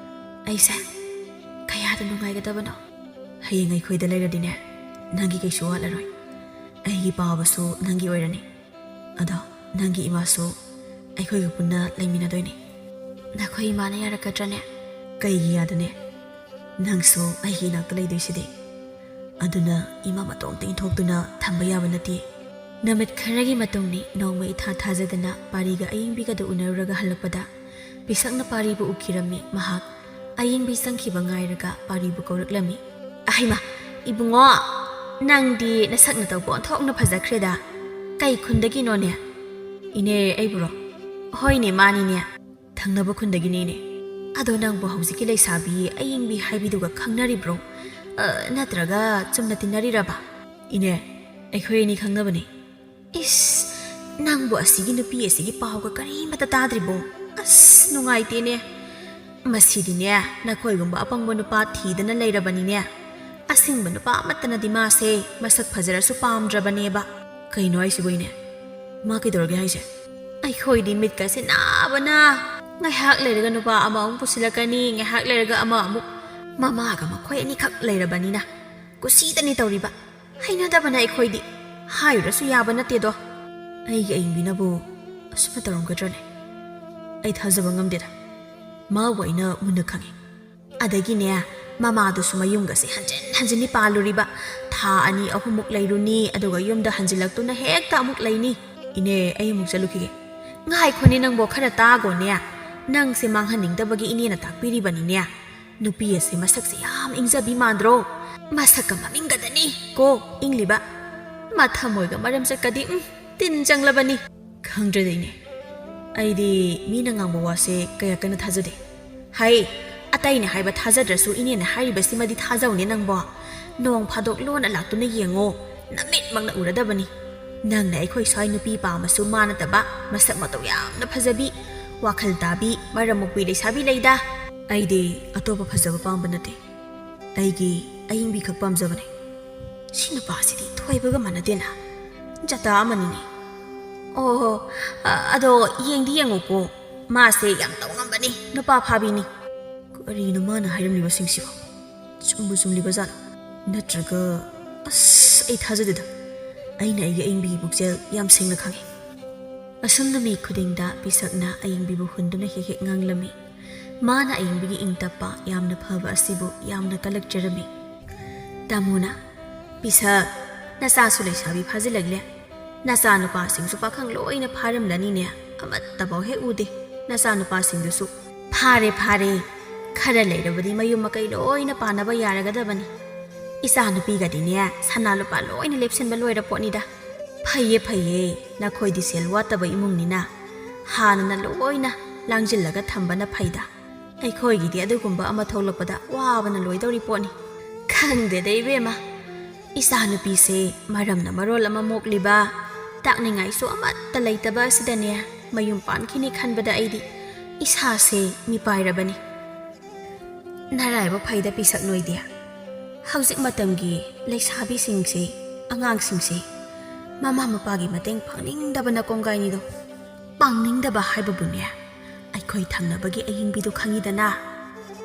ꯑꯩꯁꯦ ꯀꯌꯥꯗ ꯅꯨꯡꯉꯥꯏꯒꯗꯕꯅꯣ꯫ ꯍꯌꯦꯡ ꯑꯩꯈꯣꯏꯗ ꯂꯩꯔꯗꯤꯅꯦ, ꯅꯪꯒꯤ ꯀꯩꯁꯨ ꯋꯥꯠꯂꯔꯣꯏ꯫ ꯑꯩꯒꯤ ꯄꯥꯕꯁꯨ ꯅꯪꯒꯤ ꯑꯣꯏꯔꯅꯤ꯫ ꯑꯗꯣ ꯅꯪꯒꯤ ꯏꯃꯥꯁꯨ ꯑꯩꯈꯣꯏꯒ ꯄꯨꯟꯅ ꯂꯩꯃꯤꯟꯅꯗꯣꯏꯅꯤ꯫ ꯅꯈꯣꯏ ꯏꯃꯥꯅ ꯌꯥꯔꯛꯀꯗ꯭ꯔꯅꯦ? ꯀꯩꯒꯤ ꯌꯥꯗꯅꯦ? ꯅꯪꯁꯨ ꯑꯩꯒꯤ ꯏꯅꯥꯛꯇ ꯂꯩꯗꯣꯏꯁꯤꯗꯤ꯫ ꯑꯗꯨꯅ ꯏꯃꯥ ꯃꯇꯣꯝꯇ ꯏꯟꯊꯣꯛꯇꯨꯅ ꯊꯝꯕ ꯌꯥꯕ ꯅꯠꯇꯦ꯫ ꯅꯨꯃꯤꯠ ꯈꯔꯒꯤ ꯃꯇꯨꯡꯅꯤ꯫ ꯅꯣꯡꯃ ꯏꯊꯥ ꯊꯥꯖꯗꯅ ꯄꯥꯔꯤꯒ ꯑꯌꯤꯡꯕꯤꯒꯗ ꯎꯅꯔꯨꯔꯒ ꯍꯜꯂꯛꯄꯗ ꯄꯤꯁꯛꯅ ꯄꯥꯔꯤꯕꯨ ꯎꯈꯤꯔꯝꯃꯤ꯫ ꯃꯍꯥꯛ ꯑꯌꯤꯡꯕꯤ ꯆꯪꯈꯤꯕ ꯉꯥꯏꯔꯒ ꯄꯥꯔꯤꯕꯨ ꯀꯧꯔꯛꯂꯝꯃꯤ꯫ "ꯑꯍꯩꯃ, ꯏꯕꯨꯡꯉꯣ, ꯅꯪꯗꯤ ꯅꯁꯛ ꯅꯇꯧ ꯑꯣꯟꯊꯣꯛꯅ ꯐꯖꯈ꯭ꯔꯦꯗ꯫ ꯀꯩ ꯈꯨꯟꯗꯒꯤꯅꯣꯅꯦ?" "ꯏꯅꯦ, ꯑꯩꯕꯨꯔꯣ?" "ꯍꯣꯏꯅꯦ, ꯃꯥꯅꯤꯅꯦ꯫ ꯊꯪꯅꯕ ꯈꯨꯟꯗꯒꯤꯅꯤꯅꯦ꯫ ꯑꯗꯣ ꯅꯪꯕꯨ ꯍꯧꯖꯤꯛꯀꯤ ꯂꯩꯁꯥꯕꯤ ꯑꯌꯤꯡꯕꯤ ꯍꯥꯏꯕꯤꯗꯨꯒ ꯈꯪꯅꯔꯤꯕ꯭ꯔꯣ? ꯑ, ꯅꯠꯇ꯭ꯔꯒ ꯆꯨꯝꯅ ꯇꯤꯟꯅꯔꯤꯔꯕ?" "ꯏꯅꯦ, ꯑꯩꯈꯣꯏ ꯑꯅꯤ ꯈꯪꯅꯕꯅꯤ꯫" "ꯏꯁ, ꯅꯪꯕꯨ ꯑꯁꯤꯒꯤ ꯅꯨꯄꯤ ꯑꯁꯤꯒꯤ ꯄꯥꯎꯒ ꯀꯔꯤꯃꯠꯇ ꯇꯥꯗ꯭ꯔꯤꯕꯣ? ꯑꯁ, ꯅꯨꯡꯉꯥꯏꯇꯦꯅꯦ꯫ ꯃꯁꯤꯗꯤꯅꯦ, ꯅꯈꯣꯏꯒꯨꯝꯕ ꯑꯄꯪꯕ ꯅꯨꯄꯥ ꯊꯤꯗꯅ ꯂꯩꯔꯕꯅꯤꯅꯦ꯫ ꯑꯁꯤꯡꯕ ꯅꯨꯄꯥ ꯑꯃꯠꯇꯅꯗꯤ ꯃꯥꯁꯦ ꯃꯁꯛ ꯐꯖꯔꯁꯨ ꯄꯥꯝꯗ꯭ꯔꯕꯅꯦꯕ꯫" "ꯀꯩꯅꯣ ꯍꯥꯏꯁꯤꯕꯣ ꯏꯅꯦ? ꯃꯥ ꯀꯩꯗꯧꯔꯒꯦ ꯍꯥꯏꯁꯦ?" "ꯑꯩꯈꯣꯏꯗꯤ ꯃꯤꯠꯀꯁꯦ ꯅꯥꯕꯅ, ꯉꯥꯏꯍꯥꯛ ꯂꯩꯔꯒ ꯅꯨꯄꯥ ꯑꯃ ꯑꯃꯨꯛ ꯄꯨꯁꯤꯜꯂꯛꯀꯅꯤ, ꯉꯥꯏꯍꯥꯛ ꯂꯩꯔꯒ ꯑꯃ ꯑꯃꯨꯛ꯫ ꯃꯃꯥꯒ ꯃꯈꯣꯏ ꯑꯅꯤꯈꯛ ꯂꯩꯔꯕꯅꯤꯅ ꯀꯨꯁꯤꯗꯅꯤ ꯇꯧꯔꯤꯕ꯫ ꯍꯩꯅꯗꯕꯅ ꯑꯩꯈꯣꯏꯗꯤ꯫ ꯍꯥꯏꯔꯨꯔꯁꯨ ꯌꯥꯕ ꯅꯠꯇꯦꯗꯣ꯫" "ꯑꯩꯒꯤ ꯑꯌꯤꯡꯕꯤꯅꯕꯨ ꯑꯁꯨꯝꯅ ꯇꯧꯔꯝꯒꯗ꯭ꯔꯅꯦ? ꯑꯩ ꯊꯥꯖꯕ ꯉꯝꯗꯦꯗ꯫ ꯃꯥꯕꯨ ꯑꯩꯅ ꯃꯨꯟꯅ ꯈꯪꯉꯤ꯫ ꯑꯗꯒꯤꯅꯦ, ꯃꯃꯥꯗꯨꯁꯨ ꯃꯌꯨꯝꯒꯁꯦ ꯍꯟꯖꯤꯟ ꯍꯟꯖꯤꯟꯅꯤ ꯄꯥꯜꯂꯨꯔꯤꯕ꯫ ꯊꯥ ꯑꯅꯤ ꯑꯍꯨꯝꯃꯨꯛ ꯂꯩꯔꯨꯅꯤ, ꯑꯗꯨꯒ ꯌꯨꯝꯗ ꯍꯟꯖꯤꯜꯂꯛꯇꯨꯅ ꯍꯦꯛꯇ ꯑꯃꯨꯛ ꯂꯩꯅꯤ꯫" "ꯏꯅꯦ, ꯑꯩ ꯑꯃꯨꯛ ꯆꯠꯂꯨꯈꯤꯒꯦ꯫" "ꯉꯥꯏꯈꯣꯅꯦ ꯅꯪꯕꯣ, ꯈꯔ ꯇꯥꯒꯣꯅꯦ꯫ ꯅꯪꯁꯦ ꯃꯥꯡꯍꯟꯅꯤꯡꯗꯕꯒꯤ ꯏꯅꯦꯅ ꯇꯥꯛꯄꯤꯔꯤꯕꯅꯤꯅꯦ꯫ ꯅꯨꯄꯤ ꯑꯁꯦ ꯃꯁꯛꯁꯦ ꯌꯥꯝ ꯏꯪꯖꯕꯤ ꯃꯥꯟꯗ꯭ꯔꯣ? ꯃꯁꯛꯀ ꯃꯃꯤꯡꯒꯗꯅꯤ ꯀꯣ ꯏꯪꯂꯤꯕ꯫ ꯃꯊꯃꯣꯏꯒ ꯃꯔꯝ ꯆꯠꯀꯗꯤ, ꯎꯝ, ꯇꯤꯟ ꯆꯪꯂꯕꯅꯤ꯫" "ꯈꯪꯗ꯭ꯔꯦꯗ ꯏꯅꯦ, ꯑꯩꯗꯤ ꯃꯤꯅ ꯉꯥꯡꯕ ꯋꯥꯁꯦ ꯀꯌꯥ ꯀꯟꯅ ꯊꯥꯖꯗꯦ꯫ ꯍꯩ, ꯑꯇꯩꯅ ꯍꯥꯏꯕ ꯊꯥꯖꯗ꯭ꯔꯁꯨ ꯏꯅꯦꯅ ꯍꯥꯏꯔꯤꯕꯁꯤꯃꯗꯤ ꯊꯥꯖꯧꯅꯦ ꯅꯪꯕꯣ꯫ ꯅꯣꯡ ꯐꯥꯗꯣꯛ ꯂꯣꯟꯅ ꯂꯥꯛꯇꯨꯅ ꯌꯦꯡꯉꯣ, ꯅꯃꯤꯠꯃꯛꯅ ꯎꯔꯗꯕꯅꯤ꯫ ꯅꯪꯅ ꯑꯩꯈꯣꯏ ꯁ꯭ꯋꯥꯏ ꯅꯨꯄꯤ ꯄꯥꯝꯃꯁꯨ ꯃꯥ ꯅꯠꯇꯕ ꯃꯁꯛ ꯃꯇꯧ ꯌꯥꯝꯅ ꯐꯖꯕꯤ, ꯋꯥꯈꯜ ꯇꯥꯕꯤ, ꯃꯔꯝ ꯃꯣꯛꯄꯤ ꯂꯩꯁꯥꯕꯤ ꯂꯩꯗ꯫" "ꯑꯩꯗꯤ ꯑꯇꯣꯞꯄ ꯐꯖꯕ ꯄꯥꯝꯕ ꯅꯠꯇꯦ꯫ ꯑꯩꯒꯤ ꯑꯌꯤꯡꯕꯤ ꯈꯛ ꯄꯥꯝꯖꯕꯅꯦ꯫" "ꯁꯤ ꯅꯨꯄꯥꯁꯤꯗꯤ ꯊꯣꯏꯕꯒ ꯃꯥꯟꯅꯗꯦꯅ꯫ ꯖꯇꯥ ꯑꯃꯅꯤꯅꯦ꯫" "ꯑꯣ, ꯑ-, ꯑꯗꯣ ꯌꯦꯡꯗꯤ ꯌꯦꯡꯉꯨꯀꯣ꯫ ꯃꯥꯁꯦ ꯌꯥꯝ ꯇꯧꯉꯝꯕꯅꯤ, ꯅꯨꯄꯥ ꯐꯥꯕꯤꯅꯤ꯫" "ꯀꯔꯤꯅꯣ ꯃꯥꯅ ꯍꯥꯏꯔꯝꯂꯤꯕꯁꯤꯡꯁꯤꯕꯣ? ꯆꯨꯝꯕꯨ ꯆꯨꯝꯂꯤꯕ ꯖꯥꯠꯂꯣ? ꯅꯠꯇ꯭ꯔꯒ, ꯑꯁ, ꯑꯩ ꯊꯥꯖꯗꯦꯗ꯫ ꯑꯩꯅ ꯑꯩꯒꯤ ꯑꯌꯤꯡꯕꯤꯒꯤ ꯄꯨꯛꯆꯦꯜ ꯌꯥꯝ ꯁꯦꯡꯅ ꯈꯪꯉꯤ꯫" ꯑꯁꯨꯝꯅ ꯃꯤ ꯈꯨꯗꯤꯡꯗ ꯄꯤꯁꯛꯅ ꯑꯌꯤꯡꯕꯤꯕꯨ ꯍꯨꯟꯗꯨꯅ ꯍꯦꯛ ꯍꯦꯛ ꯉꯥꯡꯂꯝꯃꯤ꯫ ꯃꯥꯅ ꯑꯌꯤꯡꯕꯤꯒꯤ ꯏꯪ ꯇꯞꯄ, ꯌꯥꯝꯅ ꯐꯕ ꯑꯁꯤꯕꯨ ꯌꯥꯝꯅ ꯀꯜꯂꯛꯆꯔꯝꯃꯤ꯫ "ꯇꯥꯃꯣꯅ ꯄꯤꯁꯛ, ꯅꯆꯥꯁꯨ ꯂꯩꯁꯥꯕꯤ ꯐꯥꯖꯤꯜꯂꯛꯂꯦ꯫ ꯅꯆꯥꯅꯨꯄꯥꯁꯤꯡꯁꯨ ꯄꯥꯈꯪ ꯂꯣꯏꯅ ꯐꯥꯔꯝꯂꯅꯤꯅꯦ꯫ ꯑꯃꯠꯇꯐꯥꯎ ꯍꯦꯛ ꯎꯗꯦ꯫ ꯅꯆꯥꯅꯨꯄꯥꯁꯤꯡꯗꯨꯁꯨ꯫ ꯐꯥꯔꯦ, ꯐꯥꯔꯦ꯫ ꯈꯔ ꯂꯩꯔꯕꯗꯤ ꯃꯌꯨꯝ ꯃꯀꯩ ꯂꯣꯏꯅ ꯄꯥꯟꯅꯕ ꯌꯥꯔꯒꯗꯕꯅꯤ꯫ ꯏꯆꯥꯅꯨꯄꯤꯒꯗꯤꯅꯦ, ꯁꯅꯥ ꯂꯨꯄꯥ ꯂꯣꯏꯅ ꯂꯦꯞꯁꯤꯟꯕ ꯂꯣꯏꯔ ꯄꯣꯠꯅꯤꯗ꯫ ꯐꯩꯌꯦ, ꯐꯩꯌꯦ꯫ ꯅꯈꯣꯏꯗꯤ ꯁꯦꯜ ꯋꯥꯠꯇꯕ ꯏꯃꯨꯡꯅꯤꯅ ꯍꯥꯟꯅꯅ ꯂꯣꯏꯅ ꯂꯥꯡꯁꯤꯜꯂꯒ ꯊꯝꯕꯅ ꯐꯩꯗ꯫ ꯑꯩꯈꯣꯏꯒꯤꯗꯤ ꯑꯗꯨꯒꯨꯝꯕ ꯑꯃ ꯊꯣꯛꯂꯛꯄꯗ ꯋꯥꯕꯅ ꯂꯣꯏꯗꯧꯔꯤ ꯄꯣꯠꯅꯤ꯫ ꯈꯪꯗꯦꯗ ꯏꯕꯦꯝꯃ, ꯏꯆꯥꯅꯨꯄꯤꯁꯦ ꯃꯔꯝꯅ ꯃꯔꯣꯜ ꯑꯃ ꯃꯣꯛꯂꯤꯕ, ꯇꯥꯛꯅꯤꯡꯉꯥꯏꯁꯨ ꯑꯃꯠꯇ ꯂꯩꯇꯕ ꯑꯁꯤꯗꯅꯦ ꯃꯌꯨꯝ ꯄꯥꯟꯈꯤꯅꯤ ꯈꯟꯕꯗ ꯑꯩꯗꯤ ꯏꯁꯥꯁꯦ ꯃꯤꯄꯥꯏꯔꯕꯅꯤ꯫ ꯅꯔꯥꯏꯕꯛ ꯐꯩꯗ ꯄꯤꯁꯛ ꯅꯣꯏꯗꯤ꯫ ꯍꯧꯖꯤꯛ ꯃꯇꯝꯒꯤ ꯂꯩꯁꯥꯕꯤꯁꯤꯡꯁꯤ, ꯑꯉꯥꯡꯁꯤꯡꯁꯤ ꯃꯃꯥ ꯃꯄꯥꯒꯤ ꯃꯇꯦꯡ ꯐꯪꯅꯤꯡꯗꯕꯅ ꯀꯣꯡꯒꯥꯏꯅꯤꯗꯣ꯫ ꯄꯥꯡꯅꯤꯡꯗꯕ ꯍꯥꯏꯕꯕꯨꯅꯦ, ꯑꯩꯈꯣꯏ ꯊꯪꯅꯕꯒꯤ ꯑꯌꯤꯡꯕꯤꯗꯨ ꯈꯪꯉꯤꯗꯅ?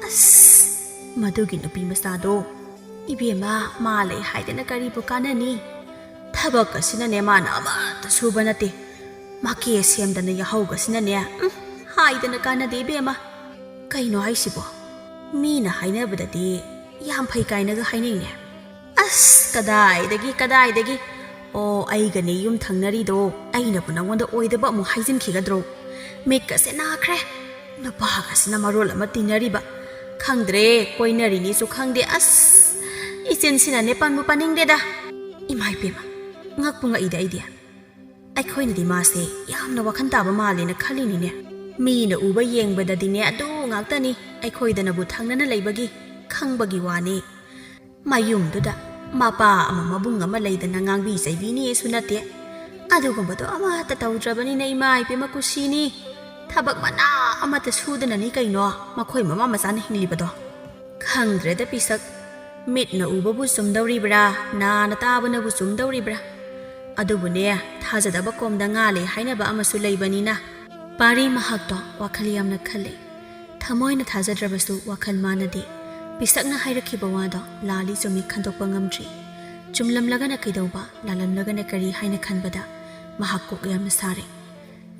ꯑꯁ, ꯃꯗꯨꯒꯤ ꯅꯨꯄꯤ ꯃꯆꯥꯗꯣ, ꯏꯕꯦꯝꯃ, ꯃꯥ ꯂꯩ ꯍꯥꯏꯗꯅ ꯀꯔꯤꯕꯨ ꯀꯥꯟꯅꯅꯤ? ꯊꯕꯛ ꯑꯁꯤꯅꯅꯦ ꯃꯥꯅ ꯑꯃꯠꯇ ꯁꯨꯕ ꯅꯠꯇꯦ꯫ ꯃꯀꯦ ꯁꯦꯝꯗꯅ ꯌꯥꯍꯧꯒꯁꯤꯅꯅꯦ, ꯎꯝ, ꯍꯥꯏꯗꯅ ꯀꯥꯟꯅꯗꯦ ꯏꯕꯦꯝꯃ꯫ ꯀꯩꯅꯣ ꯍꯥꯏꯁꯤꯕꯣ? ꯃꯤꯅ ꯍꯥꯏꯅꯕꯗꯗꯤ ꯌꯥꯝ ꯐꯩ ꯀꯥꯏꯅꯒ ꯍꯥꯏꯅꯩꯅꯦ꯫ ꯑꯁ, ꯀꯗꯥꯏꯗꯒꯤ, ꯀꯗꯥꯏꯗꯒꯤ? ꯑꯣ, ꯑꯩꯒꯅꯦ ꯌꯨꯝ ꯊꯪꯅꯔꯤꯗꯣ, ꯑꯩꯅꯕꯨ ꯅꯉꯣꯟꯗ ꯑꯣꯏꯗꯕ ꯑꯃꯨꯛ ꯍꯥꯏꯖꯤꯟꯈꯤꯒꯗ꯭ꯔꯣ? ꯃꯤꯠꯀꯁꯦ ꯅꯥꯈ꯭ꯔꯦ꯫ ꯅꯨꯄꯥꯒꯁꯤꯅ ꯃꯔꯣꯜ ꯑꯃ ꯇꯤꯟꯅꯔꯤꯕ꯫ ꯈꯪꯗ꯭ꯔꯦ, ꯀꯣꯏꯅꯔꯤꯅꯤꯁꯨ ꯈꯪꯗꯦ꯫ ꯑꯁ, ꯏꯆꯤꯟꯁꯤꯅꯅꯦ ꯄꯟꯕꯨ ꯄꯟꯅꯤꯡꯗꯦꯗ꯫ ꯏꯃꯥ ꯏꯄꯦꯝꯃ, ꯉꯛꯄꯨ ꯉꯛꯏꯗ ꯑꯩꯗꯤ꯫ ꯑꯩꯈꯣꯏꯅꯗꯤ ꯃꯥꯁꯦ ꯌꯥꯝꯅ ꯋꯥꯈꯜ ꯇꯥꯕ ꯃꯥꯜꯂꯦꯅ ꯈꯜꯂꯤꯅꯤꯅꯦ꯫ ꯃꯤꯅ ꯎꯕ ꯌꯦꯡꯕꯗꯗꯤꯅꯦ ꯑꯗꯨ ꯉꯥꯛꯇꯅꯤ ꯑꯩꯈꯣꯏꯗꯅꯕꯨ ꯊꯪꯅꯅ ꯂꯩꯕꯒꯤ ꯈꯪꯕꯒꯤ ꯋꯥꯅꯤ꯫ ꯃꯌꯨꯝꯗꯨꯗ ꯃꯄꯥ ꯑꯃ ꯃꯕꯨꯡ ꯑꯃ ꯂꯩꯗꯅ ꯉꯥꯡꯕꯤ ꯆꯩꯕꯤꯅꯤꯁꯨ ꯅꯠꯇꯦ꯫ ꯑꯗꯨꯒꯨꯝꯕꯗꯣ ꯑꯃꯠꯇ ꯇꯧꯗ꯭ꯔꯕꯅꯤꯅ ꯏꯃꯥ ꯏꯕꯦꯝꯃ ꯀꯨꯁꯤꯅꯤ꯫ ꯊꯕꯛ ꯃꯅꯥ ꯑꯃꯠꯇ ꯁꯨꯗꯅꯅꯤ ꯀꯩꯅꯣ ꯃꯈꯣꯏ ꯃꯃꯥ ꯃꯆꯥꯅ ꯍꯤꯡꯂꯤꯕꯗꯣ꯫ ꯈꯪꯗ꯭ꯔꯦꯗ ꯄꯤꯁꯛ, ꯃꯤꯠꯅ ꯎꯕꯕꯨ ꯆꯨꯝꯗꯧꯔꯤꯕ꯭ꯔꯥ, ꯅꯥꯅ ꯇꯥꯕꯅꯕꯨ ꯆꯨꯝꯗꯧꯔꯤꯕ꯭ꯔꯥ? ꯑꯗꯨꯕꯨꯅꯦ, ꯊꯥꯖꯗꯕ ꯀꯣꯝꯗ ꯉꯥ ꯂꯩ ꯍꯥꯏꯅꯕ ꯑꯃꯁꯨ ꯂꯩꯕꯅꯤꯅ꯫ ꯄꯥꯔꯤ ꯃꯍꯥꯛꯇꯣ ꯋꯥꯈꯜ ꯌꯥꯝꯅ ꯈꯜꯂꯦ꯫ ꯊꯃꯣꯏꯅ ꯊꯥꯖꯗ꯭ꯔꯕꯁꯨ ꯋꯥꯈꯜ ꯃꯥꯟꯅꯗꯦ꯫ ꯄꯤꯁꯛꯅ ꯍꯥꯏꯔꯛꯈꯤꯕ ꯋꯥꯗꯣ ꯂꯥꯜꯂꯤ ꯆꯨꯝꯃꯤ ꯈꯟꯗꯣꯛꯄ ꯉꯝꯗ꯭ꯔꯤ꯫ ꯆꯨꯝꯂꯝꯂꯒꯅ ꯀꯩꯗꯧꯕ, ꯂꯥꯜꯂꯝꯂꯒꯅ ꯀꯔꯤ ꯍꯥꯏꯅ ꯈꯟꯕꯗ ꯃꯍꯥꯛ ꯀꯣꯛ ꯌꯥꯝꯅ ꯁꯥꯔꯦ꯫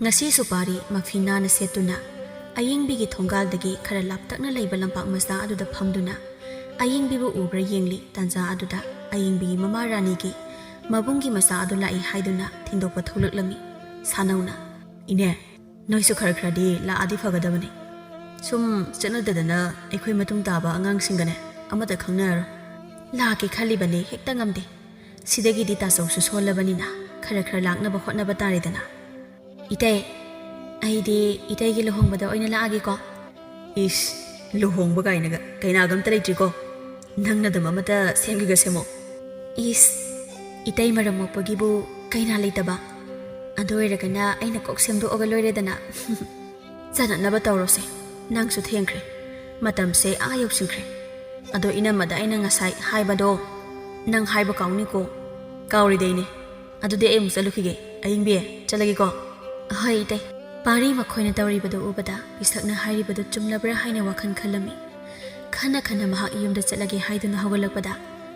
ꯉꯁꯤꯁꯨ ꯄꯥꯔꯤ ꯃꯐꯤ ꯅꯥꯟꯅ ꯁꯦꯠꯇꯨꯅ ꯑꯌꯤꯡꯕꯤꯒꯤ ꯊꯣꯡꯒꯥꯜꯗꯒꯤ ꯈꯔ ꯂꯥꯞꯇꯛꯅ ꯂꯩꯕ ꯂꯝꯄꯥꯛ ꯃꯆꯥ ꯑꯗꯨꯗ ꯐꯝꯗꯨꯅ ꯑꯌꯤꯡꯕꯤꯕꯨ ꯎꯕ꯭ꯔꯥ ꯌꯦꯡꯂꯤ꯫ ꯇꯥꯟꯖꯥ ꯑꯗꯨꯗ ꯑꯌꯤꯡꯕꯤꯒꯤ ꯃꯃꯥ ꯔꯥꯅꯤꯒꯤ ꯃꯕꯨꯡꯒꯤ ꯃꯆꯥ ꯑꯗꯨ ꯂꯥꯛꯏ ꯍꯥꯏꯗꯨꯅ ꯊꯤꯟꯗꯣꯛꯄ ꯊꯣꯛꯂꯛꯂꯝꯃꯤ꯫ ꯁꯥꯅꯧꯅ, "ꯏꯅꯦ, ꯅꯣꯏꯁꯨ ꯈꯔ ꯈꯔꯗꯤ ꯂꯥꯛꯑꯗꯤ ꯐꯒꯗꯕꯅꯤ꯫ ꯁꯨꯝ ꯆꯠꯅꯗꯗꯅ ꯑꯩꯈꯣꯏ ꯃꯇꯨꯡ ꯇꯥꯕ ꯑꯉꯥꯡꯁꯤꯡꯒꯅꯦ ꯑꯃꯠꯇ ꯈꯪꯅꯔꯔꯣꯏ꯫ ꯂꯥꯛꯀꯦ ꯈꯜꯂꯤꯕꯅꯤ, ꯍꯦꯛꯇ ꯉꯝꯗꯦ꯫ ꯁꯤꯗꯒꯤꯗꯤ ꯇꯥꯆꯧꯁꯨ ꯁꯣꯜꯂꯕꯅꯤꯅ ꯈꯔ ꯈꯔ ꯂꯥꯛꯅꯕ ꯍꯣꯠꯅꯕ ꯇꯥꯔꯦꯗꯅ꯫ ꯏꯇꯩ, ꯑꯩꯗꯤ ꯏꯇꯩꯒꯤ ꯂꯨꯍꯣꯡꯕꯗ ꯑꯣꯏꯅ ꯂꯥꯛꯑꯒꯦꯀꯣ꯫" "ꯏꯁ, ꯂꯨꯍꯣꯡꯕ ꯀꯥꯏꯅꯒ ꯀꯩꯅꯥꯒ ꯑꯝꯇ ꯂꯩꯇ꯭ꯔꯤꯀꯣ꯫ ꯅꯪꯅ ꯑꯗꯨꯝ ꯑꯃꯇ ꯁꯦꯝꯒꯦꯒ ꯁꯦꯝꯃꯣ꯫" "ꯏꯁ, ꯏꯇꯩ ꯃꯔꯝ ꯃꯣꯛꯄꯒꯤꯕꯨ ꯀꯩꯅꯥ ꯂꯩꯇꯕ? ꯑꯗꯨ ꯑꯣꯏꯔꯒꯅ ꯑꯩꯅ ꯀꯣꯛ ꯁꯦꯝꯗꯣꯛꯑꯒ ꯂꯣꯏꯔꯦꯗꯅ꯫" "ꯆꯠꯅꯅꯕ ꯇꯧꯔꯣꯁꯦ, ꯅꯪꯁꯨ ꯊꯦꯡꯈ꯭ꯔꯦ꯫ ꯃꯇꯝꯁꯦ ꯑꯥ ꯌꯧꯁꯤꯟꯈ꯭ꯔꯦ꯫ ꯑꯗꯣ ꯏꯅꯝꯃꯗ ꯑꯩꯅ ꯉꯁꯥꯏ ꯍꯥꯏꯕꯗꯣ ꯅꯪ ꯍꯥꯏꯕ ꯀꯥꯎꯅꯤꯀꯣ꯫" "ꯀꯥꯎꯔꯤꯗꯩꯅꯦ꯫ ꯑꯗꯨꯗꯤ ꯑꯩ ꯑꯃꯨꯛ ꯆꯠꯂꯨꯈꯤꯒꯦ꯫ ꯑꯌꯤꯡꯕꯤ, ꯆꯠꯂꯒꯦꯀꯣ꯫" "ꯍꯣꯏ, ꯏꯇꯩ꯫" ꯄꯥꯔꯤ ꯃꯈꯣꯏꯅ ꯇꯧꯔꯤꯕꯗꯨ ꯎꯕꯗ ꯄꯤꯁꯛꯅ ꯍꯥꯏꯔꯤꯕꯗꯨ ꯆꯨꯝꯂꯕ꯭ꯔꯥ ꯍꯥꯏꯅ ꯋꯥꯈꯜ ꯈꯜꯂꯝꯃꯤ꯫ ꯈꯟꯅ ꯈꯟꯅ ꯃꯍꯥꯛ ꯌꯨꯝꯗ ꯆꯠꯂꯒꯦ ꯍꯥꯏꯗꯨꯅ ꯍꯧꯒꯠꯂꯛꯄꯗ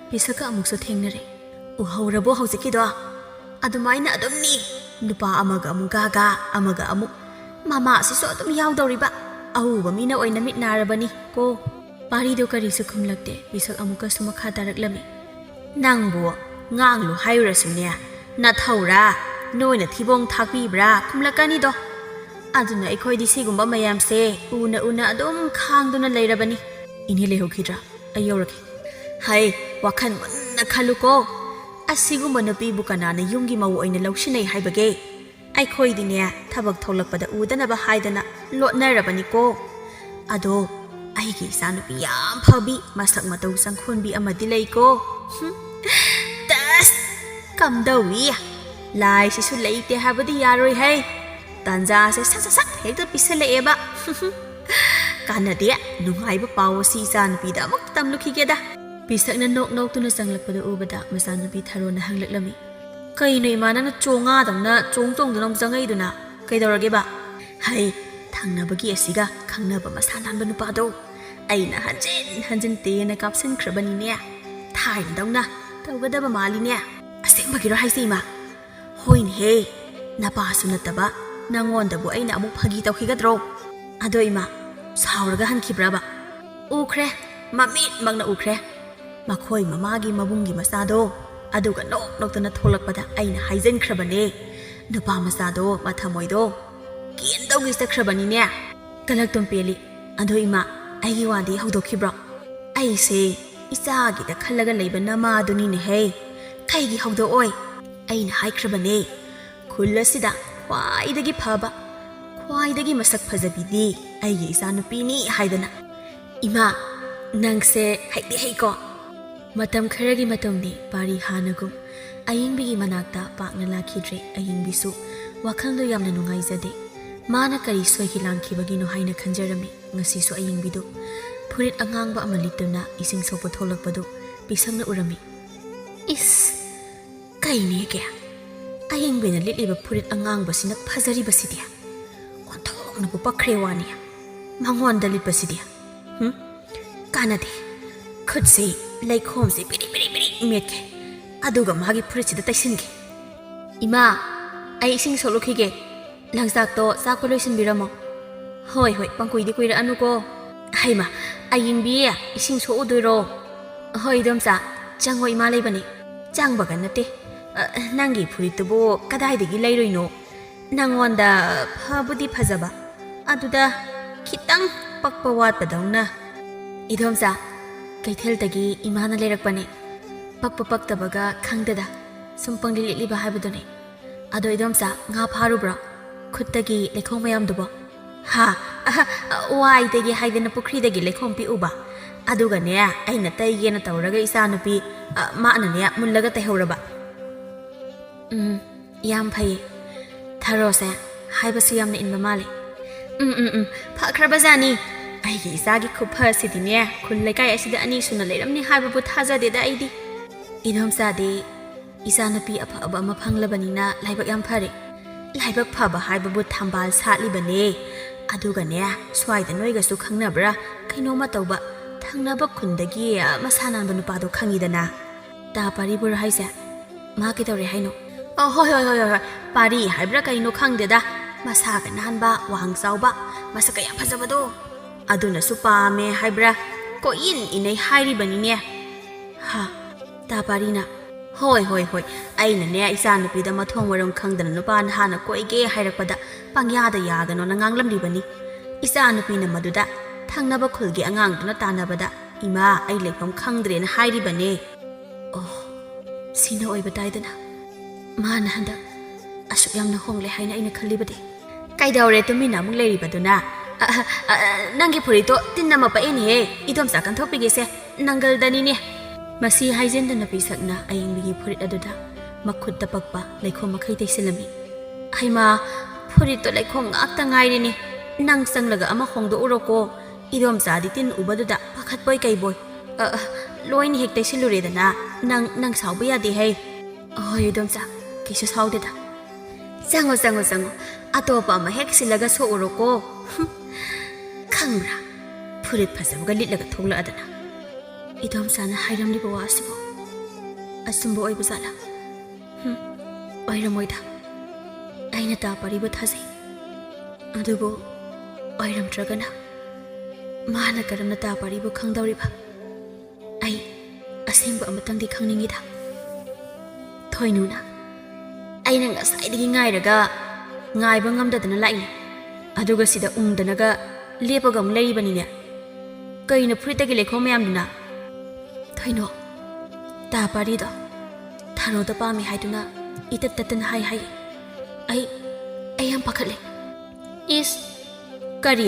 ꯄꯤꯁꯛꯀ ꯑꯃꯨꯛꯁꯨ ꯊꯦꯡꯅꯔꯦ꯫ "ꯎꯍꯧꯔꯕꯣ ꯍꯧꯖꯤꯛꯀꯤꯗꯣ? ꯑꯗꯨꯃꯥꯏꯅ ꯑꯗꯨꯝꯅꯤ꯫ ꯅꯨꯄꯥ ꯑꯃꯒ ꯑꯃꯨꯛ ꯒꯥꯒꯥ, ꯑꯃꯒ ꯑꯃꯨꯛ꯫ ꯃꯃꯥꯁꯤꯁꯨ ꯑꯗꯨꯝ ꯌꯥꯎꯗꯧꯔꯤꯕ꯫ ꯑꯎꯕ ꯃꯤꯅ ꯑꯣꯏꯅ ꯃꯤꯠ ꯅꯥꯔꯕꯅꯤ ꯀꯣ꯫" ꯄꯥꯔꯤꯗꯣ ꯀꯔꯤꯁꯨ ꯈꯨꯝꯂꯛꯇꯦ꯫ ꯄꯤꯁꯛ ꯑꯃꯨꯛꯀꯁꯨ ꯃꯈꯥ ꯇꯥꯔꯛꯂꯝꯃꯤ꯫ "ꯅꯪꯕꯨ ꯉꯥꯡꯂꯨ ꯍꯥꯏꯔꯨꯔꯁꯨꯅꯦ, ꯅꯊꯧꯔꯥ? ꯅꯣꯏꯅ ꯊꯤꯕꯣꯡ ꯊꯥꯛꯄꯤꯕ꯭ꯔꯥ ꯈꯨꯝꯂꯛꯀꯅꯤꯗꯣ꯫ ꯑꯗꯨꯅ ꯑꯩꯈꯣꯏꯗꯤ ꯁꯤꯒꯨꯝꯕ ꯃꯌꯥꯝꯁꯦ ꯎꯅ ꯎꯅ ꯑꯗꯨꯝ ꯈꯥꯡꯗꯨꯅ ꯂꯩꯔꯕꯅꯤ꯫" "ꯏꯅꯦ ꯂꯩꯍꯧꯈꯤꯗ꯭ꯔꯥ? ꯑꯩ ꯌꯧꯔꯒꯦ꯫" "ꯍꯩ, ꯋꯥꯈꯜ ꯃꯨꯟꯅ ꯈꯜꯂꯨꯀꯣ꯫ ꯑꯁꯤꯒꯨꯝꯕ ꯅꯨꯄꯤꯕꯨ ꯀꯅꯥꯅ ꯌꯨꯝꯒꯤ ꯃꯧ ꯑꯣꯏꯅ ꯂꯧꯁꯤꯟꯅꯩ ꯍꯥꯏꯕꯒꯦ? ꯑꯩꯈꯣꯏꯗꯤꯅꯦ, ꯊꯕꯛ ꯊꯣꯛꯂꯛꯄꯗ ꯎꯗꯅꯕ ꯍꯥꯏꯗꯅ ꯂꯣꯠꯅꯔꯕꯅꯤꯀꯣ꯫ ꯑꯗꯣ ꯑꯩꯒꯤ ꯏꯆꯥꯅꯨꯄꯤ ꯌꯥꯝ ꯐꯕꯤ, ꯃꯁꯛ ꯃꯇꯧ ꯆꯪꯈꯣꯟꯕꯤ ꯑꯃꯗꯤ ꯂꯩꯀꯣ꯫" ꯍꯨꯝ, ꯇꯁ! ꯀꯝꯗꯧꯏ? ꯂꯥꯏꯁꯤꯁꯨ ꯂꯩꯇꯦ ꯍꯥꯏꯕꯗꯤ ꯌꯥꯔꯣꯏ ꯍꯩ꯫ ꯇꯥꯟꯖꯥꯁꯦ ꯁꯠ ꯁꯠ ꯁꯠ ꯍꯦꯛꯇ ꯄꯤꯁꯜꯂꯛꯑꯦꯕ꯫ "ꯀꯥꯟꯅꯗꯦ, ꯅꯨꯡꯉꯥꯏꯕ ꯄꯥꯎ ꯑꯁꯤ ꯏꯆꯥꯅꯨꯄꯤꯗ ꯑꯃꯨꯛ ꯇꯝꯂꯨꯈꯤꯒꯦꯗ꯫" ꯄꯤꯁꯛꯅ ꯅꯣꯛ ꯅꯣꯛꯇꯨꯅ ꯆꯪꯂꯛꯄꯗꯨ ꯎꯕꯗ ꯃꯆꯥꯅꯨꯄꯤ ꯊꯔꯣꯅ ꯍꯪꯂꯛꯂꯝꯃꯤ꯫ "ꯀꯩꯅꯣ ꯏꯃꯥ, ꯅꯪꯅ ꯆꯣꯡꯉꯥꯗꯧꯅ ꯆꯣꯡ ꯆꯣꯡꯗꯨꯅ ꯑꯃꯨꯛ ꯆꯪꯉꯛꯏꯗꯨꯅ? ꯀꯩꯗꯧꯔꯒꯦꯕ?" "ꯍꯩ, ꯊꯪꯅꯕꯒꯤ ꯑꯁꯤꯒ ꯈꯪꯅꯕ ꯃꯁꯥ ꯅꯥꯟꯕ ꯅꯨꯄꯥꯗꯣ ꯑꯩꯅ ꯍꯟꯖꯤꯟ ꯍꯟꯖꯤꯟ ꯇꯦꯟꯅ ꯀꯥꯞꯁꯤꯟꯈ꯭ꯔꯕꯅꯤꯅꯦ꯫ ꯊꯥꯏꯅꯗꯧꯅ ꯇꯧꯒꯗꯕ ꯃꯥꯜꯂꯤꯅꯦ꯫" "ꯑꯁꯦꯡꯕꯒꯤꯔꯣ ꯍꯥꯏꯁꯦ ꯏꯃꯥ?" "ꯍꯣꯏꯅꯦꯍꯦ, ꯅꯄꯥꯁꯨ ꯅꯠꯇꯕ ꯅꯪꯉꯣꯟꯗꯕꯨ ꯑꯩꯅ ꯑꯃꯨꯛ ꯐꯥꯒꯤ ꯇꯧꯈꯤꯒꯗ꯭ꯔꯣ? ꯑꯗꯣ ꯏꯃꯥ, ꯁꯥꯎꯔꯒ ꯍꯟꯈꯤꯕ꯭ꯔꯕ?" "ꯎꯈ꯭ꯔꯦ, ꯃꯃꯤꯠꯃꯛꯅ ꯎꯈ꯭ꯔꯦ꯫ ꯃꯈꯣꯏ ꯃꯃꯥꯒꯤ ꯃꯕꯨꯡꯒꯤ ꯃꯆꯥꯗꯣ ꯑꯗꯨꯒ ꯅꯣꯛ ꯅꯣꯛꯇꯅ ꯊꯣꯛꯂꯛꯄꯗ ꯑꯩꯅ ꯍꯥꯏꯖꯤꯟꯈ꯭ꯔꯕꯅꯦ, ꯅꯨꯄꯥ ꯃꯆꯥꯗꯣ ꯃꯊꯃꯣꯏꯗꯣ ꯀꯦꯟ ꯇꯧꯒꯦ ꯆꯠꯈ꯭ꯔꯕꯅꯤꯅꯦ꯫ ꯀꯂꯛꯇꯨꯝ ꯄꯦꯜꯂꯤ꯫ ꯑꯗꯣ ꯏꯃꯥ, ꯑꯩꯒꯤ ꯋꯥꯗꯤ ꯍꯧꯗꯣꯛꯈꯤꯕ꯭ꯔꯣ? ꯑꯩꯁꯦ ꯏꯆꯥꯒꯤꯗ ꯈꯜꯂꯒ ꯂꯩꯕ ꯅꯃꯥꯗꯨꯅꯤꯅꯦꯍꯦ꯫ ꯀꯩꯒꯤ ꯍꯧꯗꯣꯛꯑꯣꯏ? ꯑꯩꯅ ꯍꯥꯏꯈ꯭ꯔꯕꯅꯦ, ꯈꯨꯜ ꯑꯁꯤꯗ ꯈ꯭ꯋꯥꯏꯗꯒꯤ ꯐꯕ, ꯈ꯭ꯋꯥꯏꯗꯒꯤ ꯃꯁꯛ ꯐꯖꯕꯤꯗꯤ ꯑꯩꯒꯤ ꯏꯆꯥꯅꯨꯄꯤꯅꯤ ꯍꯥꯏꯗꯅ꯫ ꯏꯃꯥ, ꯅꯪꯁꯦ ꯍꯩꯗꯤ ꯍꯩꯀꯣ꯫ ꯃꯇꯝ ꯈꯔꯒꯤ ꯃꯇꯨꯡꯗꯤ ꯄꯥꯔꯤ ꯍꯥꯟꯅꯒꯨꯝ ꯑꯌꯤꯡꯕꯤꯒꯤ ꯃꯅꯥꯛꯇ ꯄꯥꯛꯅ ꯂꯥꯛꯈꯤꯗ꯭ꯔꯦ꯫ ꯑꯌꯤꯡꯕꯤꯁꯨ ꯋꯥꯈꯜꯗꯣ ꯌꯥꯝꯅ ꯅꯨꯡꯉꯥꯏꯖꯗꯦ꯫ ꯃꯥꯅ ꯀꯔꯤ ꯁꯣꯏꯈꯤ ꯂꯥꯟꯈꯤꯕꯒꯤꯅꯣ ꯍꯥꯏꯅ ꯈꯟꯖꯔꯝꯃꯤ꯫ ꯉꯁꯤꯁꯨ ꯑꯌꯤꯡꯕꯤꯗꯨ ꯐꯨꯔꯤꯠ ꯑꯉꯥꯡꯕ ꯑꯃ ꯂꯤꯠꯇꯨꯅ ꯏꯁꯤꯡ ꯁꯣꯛꯄ ꯊꯣꯛꯂꯛꯄꯗꯨ ꯄꯤꯁꯛꯅ ꯎꯔꯝꯃꯤ꯫ ꯏꯁ! ꯀꯩꯅꯦꯒꯦ? ꯑꯌꯤꯡꯕꯤꯅ ꯂꯤꯠꯂꯤꯕ ꯐꯨꯔꯤꯠ ꯑꯉꯥꯡꯕꯁꯤꯅ ꯐꯖꯔꯤꯕꯁꯤꯗꯤ꯫ ꯑꯣꯟꯊꯣꯛꯅꯕꯨ ꯄꯛꯈ꯭ꯔꯦ ꯋꯥꯅꯤ꯫ ꯃꯉꯣꯟꯗ ꯂꯤꯠꯄꯁꯤꯗꯤ꯫ ꯍꯨꯝ? ꯀꯥꯟꯅꯗꯦ꯫ ꯈꯨꯠꯁꯤ ꯂꯩꯈꯣꯝꯁꯤ ꯕꯤꯔꯤ ꯕꯤꯔꯤ ꯕꯤꯔꯤ ꯃꯦꯠꯀꯦ꯫ ꯑꯗꯨꯒ ꯃꯥꯒꯤ ꯐꯨꯔꯤꯠꯁꯤꯗ ꯇꯩꯁꯤꯟꯒꯦ꯫ ꯏꯃꯥ, ꯑꯩ ꯏꯁꯤꯡ ꯁꯣꯛꯂꯨꯈꯤꯒꯦ꯫ ꯂꯪꯆꯥꯛꯇꯣ ꯆꯥꯛꯄ ꯂꯣꯏꯁꯤꯟꯕꯤꯔꯝꯃꯣ꯫ ꯍꯣꯏ, ꯍꯣꯏ, ꯄꯪꯀꯨꯏꯗꯤ ꯀꯨꯏꯔꯛꯑꯅꯨꯀꯣ꯫ ꯍꯩꯃꯥ, ꯑꯌꯤꯡꯕꯤ, ꯏꯁꯤꯡ ꯁꯣꯛꯎꯗꯣꯏꯔꯣ? ꯍꯣꯏ, ꯏꯗꯣꯝꯆꯥ, ꯆꯪꯉꯣ, ꯏꯃꯥ ꯂꯩꯕꯅꯤ꯫ ꯆꯪꯕꯒ ꯅꯠꯇꯦ꯫ ꯑ, ꯅꯪꯒꯤ ꯐꯨꯔꯤꯠꯇꯨꯕꯨ ꯀꯗꯥꯏꯗꯒꯤ ꯂꯩꯔꯨꯏꯅꯣ? ꯅꯪꯉꯣꯟꯗ ꯐꯕꯨꯗꯤ ꯐꯖꯕ, ꯑꯗꯨꯗ ꯈꯤꯇꯪ ꯄꯛꯄ ꯋꯥꯠꯄꯗꯧꯅ꯫ ꯏꯗꯣꯝꯆꯥ, ꯀꯩꯊꯦꯜꯗꯒꯤ ꯏꯃꯥꯅ ꯂꯩꯔꯛꯄꯅꯦ꯫ ꯄꯛꯄ ꯄꯛꯇꯕꯒ ꯈꯪꯗꯦꯗ, ꯁꯨꯝ ꯄꯪꯂꯤꯠ ꯂꯤꯠꯂꯤꯕ ꯍꯥꯏꯕꯗꯨꯅꯦ꯫ ꯑꯗꯣ ꯏꯗꯣꯝꯆꯥ, ꯉꯥ ꯐꯥꯔꯨꯕ꯭ꯔꯣ? ꯈꯨꯠꯇꯒꯤ ꯂꯩꯈꯣꯝ ꯃꯌꯥꯝꯗꯨꯕꯣ? ꯍꯥ? ꯑꯍ, ꯋꯥꯏꯗꯒꯤ ꯍꯥꯏꯗꯅ ꯄꯨꯈ꯭ꯔꯤꯗꯒꯤ ꯂꯩꯈꯣꯝ ꯄꯤꯛꯎꯕ꯫ ꯑꯗꯨꯒꯅꯦ, ꯑꯩꯅ ꯇꯩꯒꯦꯅ ꯇꯧꯔꯒ ꯏꯆꯥꯅꯨꯄꯤ, ꯑ, ꯃꯥꯅꯅꯦ ꯃꯨꯜꯂꯒ ꯇꯩꯍꯧꯔꯕ꯫ ꯎꯝ, ꯌꯥꯝ ꯐꯩꯌꯦ꯫ ꯊꯔꯣꯁꯦ ꯍꯥꯏꯕꯁꯨ ꯌꯥꯝꯅ ꯏꯟꯕ ꯃꯥꯜꯂꯦ꯫ ꯎꯝ, ꯎꯝ, ꯎꯝ, ꯐꯈ꯭ꯔꯕꯖꯥꯠꯅꯤ꯫ ꯑꯩꯒꯤ ꯏꯆꯥꯒꯤ ꯈꯨꯐ ꯑꯁꯤꯗꯤꯅꯦ, ꯈꯨꯜ ꯂꯩꯀꯥꯏ ꯑꯁꯤꯗ ꯑꯅꯤ ꯁꯨꯅ ꯂꯩꯔꯝꯅꯤ ꯍꯥꯏꯕꯕꯨ ꯊꯥꯖꯗꯦꯗ ꯑꯩꯗꯤ꯫ ꯏꯗꯣꯝꯆꯥꯗꯤ ꯏꯆꯥꯅꯨꯄꯤ ꯑꯐꯕ ꯑꯃ ꯐꯪꯂꯕꯅꯤꯅ ꯂꯥꯏꯕꯛ ꯌꯥꯝ ꯐꯔꯦ꯫ ꯂꯥꯏꯕꯛ ꯐꯕ ꯍꯥꯏꯕꯕꯨ ꯊꯝꯕꯥꯜ ꯁꯥꯠꯂꯤꯕꯅꯦ꯫ ꯑꯗꯨꯒꯅꯦ, ꯁ꯭ꯋꯥꯏꯗ ꯅꯣꯏꯒꯁꯨ ꯈꯪꯅꯕ꯭ꯔꯥ ꯀꯩꯅꯣꯝꯃ ꯇꯧꯕ ꯊꯪꯅꯕ ꯈꯨꯟꯗꯒꯤ ꯃꯁꯥ ꯅꯥꯟꯕ ꯅꯨꯄꯥꯗꯣ ꯈꯪꯉꯤꯗꯅ? ꯇꯥ ꯄꯥꯔꯤꯕꯨꯔꯣ ꯍꯥꯏꯁꯦ? ꯃꯥ ꯀꯩꯗꯧꯔꯦ ꯍꯥꯏꯅꯣ? ꯑ, ꯍꯣꯏ, ꯍꯣꯏ, ꯍꯣꯏ, ꯍꯣꯏ, ꯍꯣꯏ꯫ ꯄꯥꯔꯤ ꯍꯥꯏꯕ꯭ꯔꯥ ꯀꯩꯅꯣ ꯈꯪꯗꯦꯗ꯫ ꯃꯁꯥꯒ ꯅꯥꯟꯕ, ꯋꯥꯡ ꯆꯥꯎꯕ, ꯃꯁꯛꯀ ꯌꯥꯝ ꯐꯖꯕꯗꯣ꯫ ꯑꯗꯨꯅꯁꯨ ꯄꯥꯝꯃꯦ ꯍꯥꯏꯕ꯭ꯔꯥ? ꯀꯣꯏꯏꯟ ꯏꯟꯅꯩ ꯍꯥꯏꯔꯤꯕꯅꯤꯅꯦ꯫ ꯍꯥ? ꯇꯥ ꯄꯥꯔꯤꯅ? "ꯍꯣꯏ, ꯍꯣꯏ, ꯍꯣꯏ, ꯑꯩꯅꯅꯦ ꯏꯆꯥꯅꯨꯄꯤꯗ ꯃꯊꯣꯡ ꯃꯔꯝ ꯈꯪꯗꯅ ꯅꯨꯄꯥ ꯅꯍꯥꯅ ꯀꯣꯏꯒꯦ ꯍꯥꯏꯔꯛꯄꯗ ꯄꯪꯌꯥꯗ ꯌꯥꯒꯅꯣꯅ ꯉꯥꯡꯂꯝꯂꯤꯕꯅꯤ꯫ ꯏꯆꯥꯅꯨꯄꯤꯅ ꯃꯗꯨꯗ ꯊꯪꯅꯕ ꯈꯨꯜꯒꯤ ꯑꯉꯥꯡꯗꯨꯅ ꯇꯥꯟꯅꯕꯗ ꯏꯃꯥ ꯑꯩ ꯂꯩꯐꯝ ꯈꯪꯗ꯭ꯔꯦꯅ ꯍꯥꯏꯔꯤꯕꯅꯦ"꯫ ꯑꯣ, ꯁꯤꯅ ꯑꯣꯏꯕ ꯇꯥꯏꯗꯅ꯫ ꯃꯥꯅ ꯍꯟꯗꯛ ꯑꯁꯨꯛ ꯌꯥꯝꯅ ꯍꯣꯡꯂꯦ ꯍꯥꯏꯅ ꯑꯩꯅ ꯈꯜꯂꯤꯕꯗꯤ꯫ "ꯀꯩꯗꯧꯔꯦ ꯇꯨꯃꯤꯟꯅ ꯑꯃꯨꯛ ꯂꯩꯔꯤꯕꯗꯨꯅ? ꯑ, ꯑ, ꯑ, ꯅꯪꯒꯤ ꯐꯨꯔꯤꯠꯇꯣ ꯇꯤꯟ ꯑꯃ ꯄꯛꯏꯅꯦꯍꯦ, ꯏꯗꯣꯝꯆꯥ ꯀꯟꯊꯣꯛꯄꯤꯒꯦꯁꯦ, ꯅꯪꯒꯜꯗꯅꯤꯅꯦ"꯫ ꯃꯁꯤ ꯍꯥꯏꯖꯤꯟꯗꯅ ꯄꯤꯁꯛꯅ ꯑꯏꯪꯕꯤꯒꯤ ꯐꯨꯔꯤꯠ ꯑꯗꯨꯗ ꯃꯈꯨꯠꯇ ꯄꯛꯄ ꯂꯩꯈꯣꯝ ꯃꯈꯩ ꯇꯩꯁꯤꯜꯂꯝꯃꯤ꯫ "ꯍꯩꯃꯥ, ꯐꯨꯔꯤꯠꯇꯣ ꯂꯩꯈꯣꯝ ꯉꯥꯛꯇ ꯉꯥꯏꯔꯦꯅꯦ, ꯅꯪ ꯆꯪꯂꯒ ꯑꯃ ꯍꯣꯡꯗꯣꯛꯎꯔꯣꯀꯣ, ꯏꯗꯣꯝꯆꯥꯗꯤ ꯇꯤꯟ ꯎꯕꯗꯨꯗ ꯄꯥꯈꯠꯄꯣꯏ ꯀꯩꯕꯣꯏ꯫ ꯑ, ꯑ, ꯂꯣꯏꯅ ꯍꯦꯛ ꯇꯩꯁꯤꯜꯂꯨꯔꯦꯗꯅ, ꯅꯪ, ꯅꯪ ꯁꯥꯎꯕ ꯌꯥꯗꯦ ꯍꯩ"꯫ "ꯑꯍꯣꯏ ꯏꯗꯣꯝꯆꯥ, ꯀꯩꯁꯨ ꯁꯥꯎꯗꯦꯗ"꯫ "ꯆꯪꯉꯣ, ꯆꯪꯉꯣ, ꯆꯪꯉꯣ, ꯑꯇꯣꯞꯄ ꯑꯃ ꯍꯦꯛ ꯁꯤꯜꯂꯒ ꯁꯣꯛꯎꯔꯣꯀꯣ"꯫ ꯍꯨꯝ, ꯈꯪꯕ꯭ꯔꯥ, ꯐꯨꯔꯤꯠ ꯐꯖꯕꯒ ꯂꯤꯠꯂꯒ ꯊꯣꯛꯂꯛꯑꯗꯅ꯫ ꯏꯗꯣꯝꯆꯥꯅ ꯍꯥꯏꯔꯝꯂꯤꯕ ꯋꯥꯁꯤꯕꯨ ꯑꯆꯨꯝꯕ ꯑꯣꯏꯕ ꯖꯥꯠꯂꯥ? ꯍꯨꯝ, ꯑꯣꯏꯔꯝꯃꯣꯏꯗ꯫ ꯑꯩꯅ ꯇꯥ ꯄꯥꯔꯤꯕꯨ ꯊꯥꯖꯩ꯫ ꯑꯗꯨꯕꯨ ꯑꯣꯏꯔꯝꯗ꯭ꯔꯒꯅ ꯃꯥꯅ ꯀꯔꯝꯅ ꯇꯥ ꯄꯥꯔꯤꯕꯨ ꯈꯪꯗꯧꯔꯤꯕ? ꯑꯩ ꯑꯁꯦꯡꯕ ꯑꯃꯇꯪꯗꯤ ꯈꯪꯅꯤꯡꯉꯤꯗ꯫ ꯊꯣꯏꯅꯨꯅ, "ꯑꯩꯅ ꯉꯁꯥꯏꯗꯒꯤ ꯉꯥꯏꯔꯒ ꯉꯥꯏꯕ ꯉꯝꯗꯗꯅ ꯂꯥꯛꯏꯅꯦ꯫ ꯑꯗꯨꯒ ꯁꯤꯗ ꯎꯪꯗꯅꯒ ꯂꯦꯞꯄꯒ ꯑꯃꯨꯛ ꯂꯩꯔꯤꯕꯅꯤꯅꯦ꯫ ꯀꯩꯅꯣ ꯐꯨꯔꯤꯠꯇꯒꯤ ꯂꯩꯈꯣꯝ ꯃꯌꯥꯝꯗꯨꯅ?" "ꯊꯣꯏꯅꯣ, ꯇꯥ ꯄꯥꯔꯤꯗꯣ ꯊꯥꯔꯣꯗ ꯄꯥꯝꯃꯤ ꯍꯥꯏꯗꯨꯅ ꯏꯇꯠ ꯇꯠꯇꯅ ꯍꯥꯏ ꯍꯥꯏꯌꯦ꯫ ꯑꯩ, ꯑꯩ ꯌꯥꯝ ꯄꯥꯈꯠꯂꯦ"꯫ "ꯏꯁ, ꯀꯔꯤ?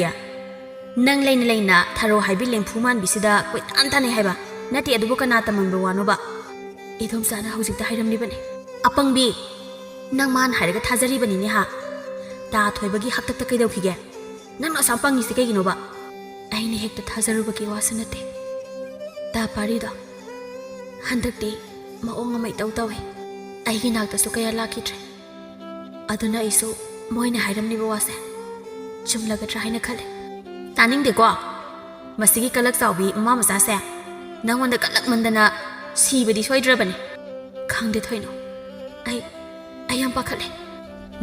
ꯅꯪ ꯂꯩꯅ ꯂꯩꯅ ꯊꯥꯔꯣ ꯍꯥꯏꯕꯤ ꯂꯦꯝꯐꯨ ꯃꯥꯟꯕꯤꯁꯤꯗ ꯀꯣꯏꯇꯥꯟ ꯇꯥꯟꯅꯩ ꯍꯥꯏꯕ? ꯅꯠꯇꯦ, ꯑꯗꯨꯕꯨ ꯀꯅꯥ ꯇꯝꯃꯝꯕ ꯋꯥꯅꯣꯕ?" "ꯏꯗꯣꯝꯆꯥꯅ ꯍꯧꯖꯤꯛꯇ ꯍꯥꯏꯔꯝꯂꯤꯕꯅꯤ"꯫ "ꯑꯄꯪꯕꯤ, ꯅꯪ ꯃꯥꯅ ꯍꯥꯏꯔꯒ ꯊꯥꯖꯔꯤꯕꯅꯤꯅꯦ ꯍꯥ? ꯇꯥ ꯊꯣꯏꯕꯒꯤ ꯍꯥꯛꯇꯛꯇ ꯀꯩꯗꯧꯈꯤꯒꯦ? ꯅꯪꯅ ꯑꯁꯥꯝ ꯄꯪꯉꯤꯁꯦ ꯀꯩꯒꯤꯅꯣꯕ?" "ꯑꯩꯅ ꯍꯦꯛꯇ ꯊꯥꯖꯔꯨꯕꯒꯤ ꯋꯥꯁꯨ ꯅꯠꯇꯦ꯫ ꯇꯥ ꯄꯥꯔꯤꯗꯣ ꯍꯟꯗꯛꯇꯤ ꯃꯑꯣꯡ ꯑꯃ ꯏꯇꯧ ꯇꯧꯏ꯫ ꯑꯩꯒꯤ ꯅꯥꯛꯇꯁꯨ ꯀꯌꯥ ꯂꯥꯛꯈꯤꯗ꯭ꯔꯦ꯫ ꯑꯗꯨꯅ ꯑꯩꯁꯨ ꯃꯣꯏꯅ ꯍꯥꯏꯔꯝꯂꯤꯕ ꯋꯥꯁꯦ ꯆꯨꯝꯂꯒꯗ꯭ꯔꯥ ꯍꯥꯏꯅ ꯈꯜꯂꯦ"꯫ "ꯇꯥꯅꯤꯡꯗꯦꯀꯣ, ꯃꯁꯤꯒꯤ ꯀꯂꯛ ꯆꯥꯎꯕꯤ ꯃꯃꯥ ꯃꯆꯥꯁꯦ꯫ ꯅꯪꯉꯣꯟꯗ ꯀꯜꯂꯛꯃꯟꯗꯅ ꯁꯤꯕꯗꯤ ꯁꯣꯏꯗ꯭ꯔꯕꯅꯤ"꯫ "ꯈꯪꯗꯦ ꯊꯣꯏꯅꯣ, ꯑꯩ, ꯑꯩ ꯌꯥꯝ ꯄꯥꯈꯠꯂꯦ꯫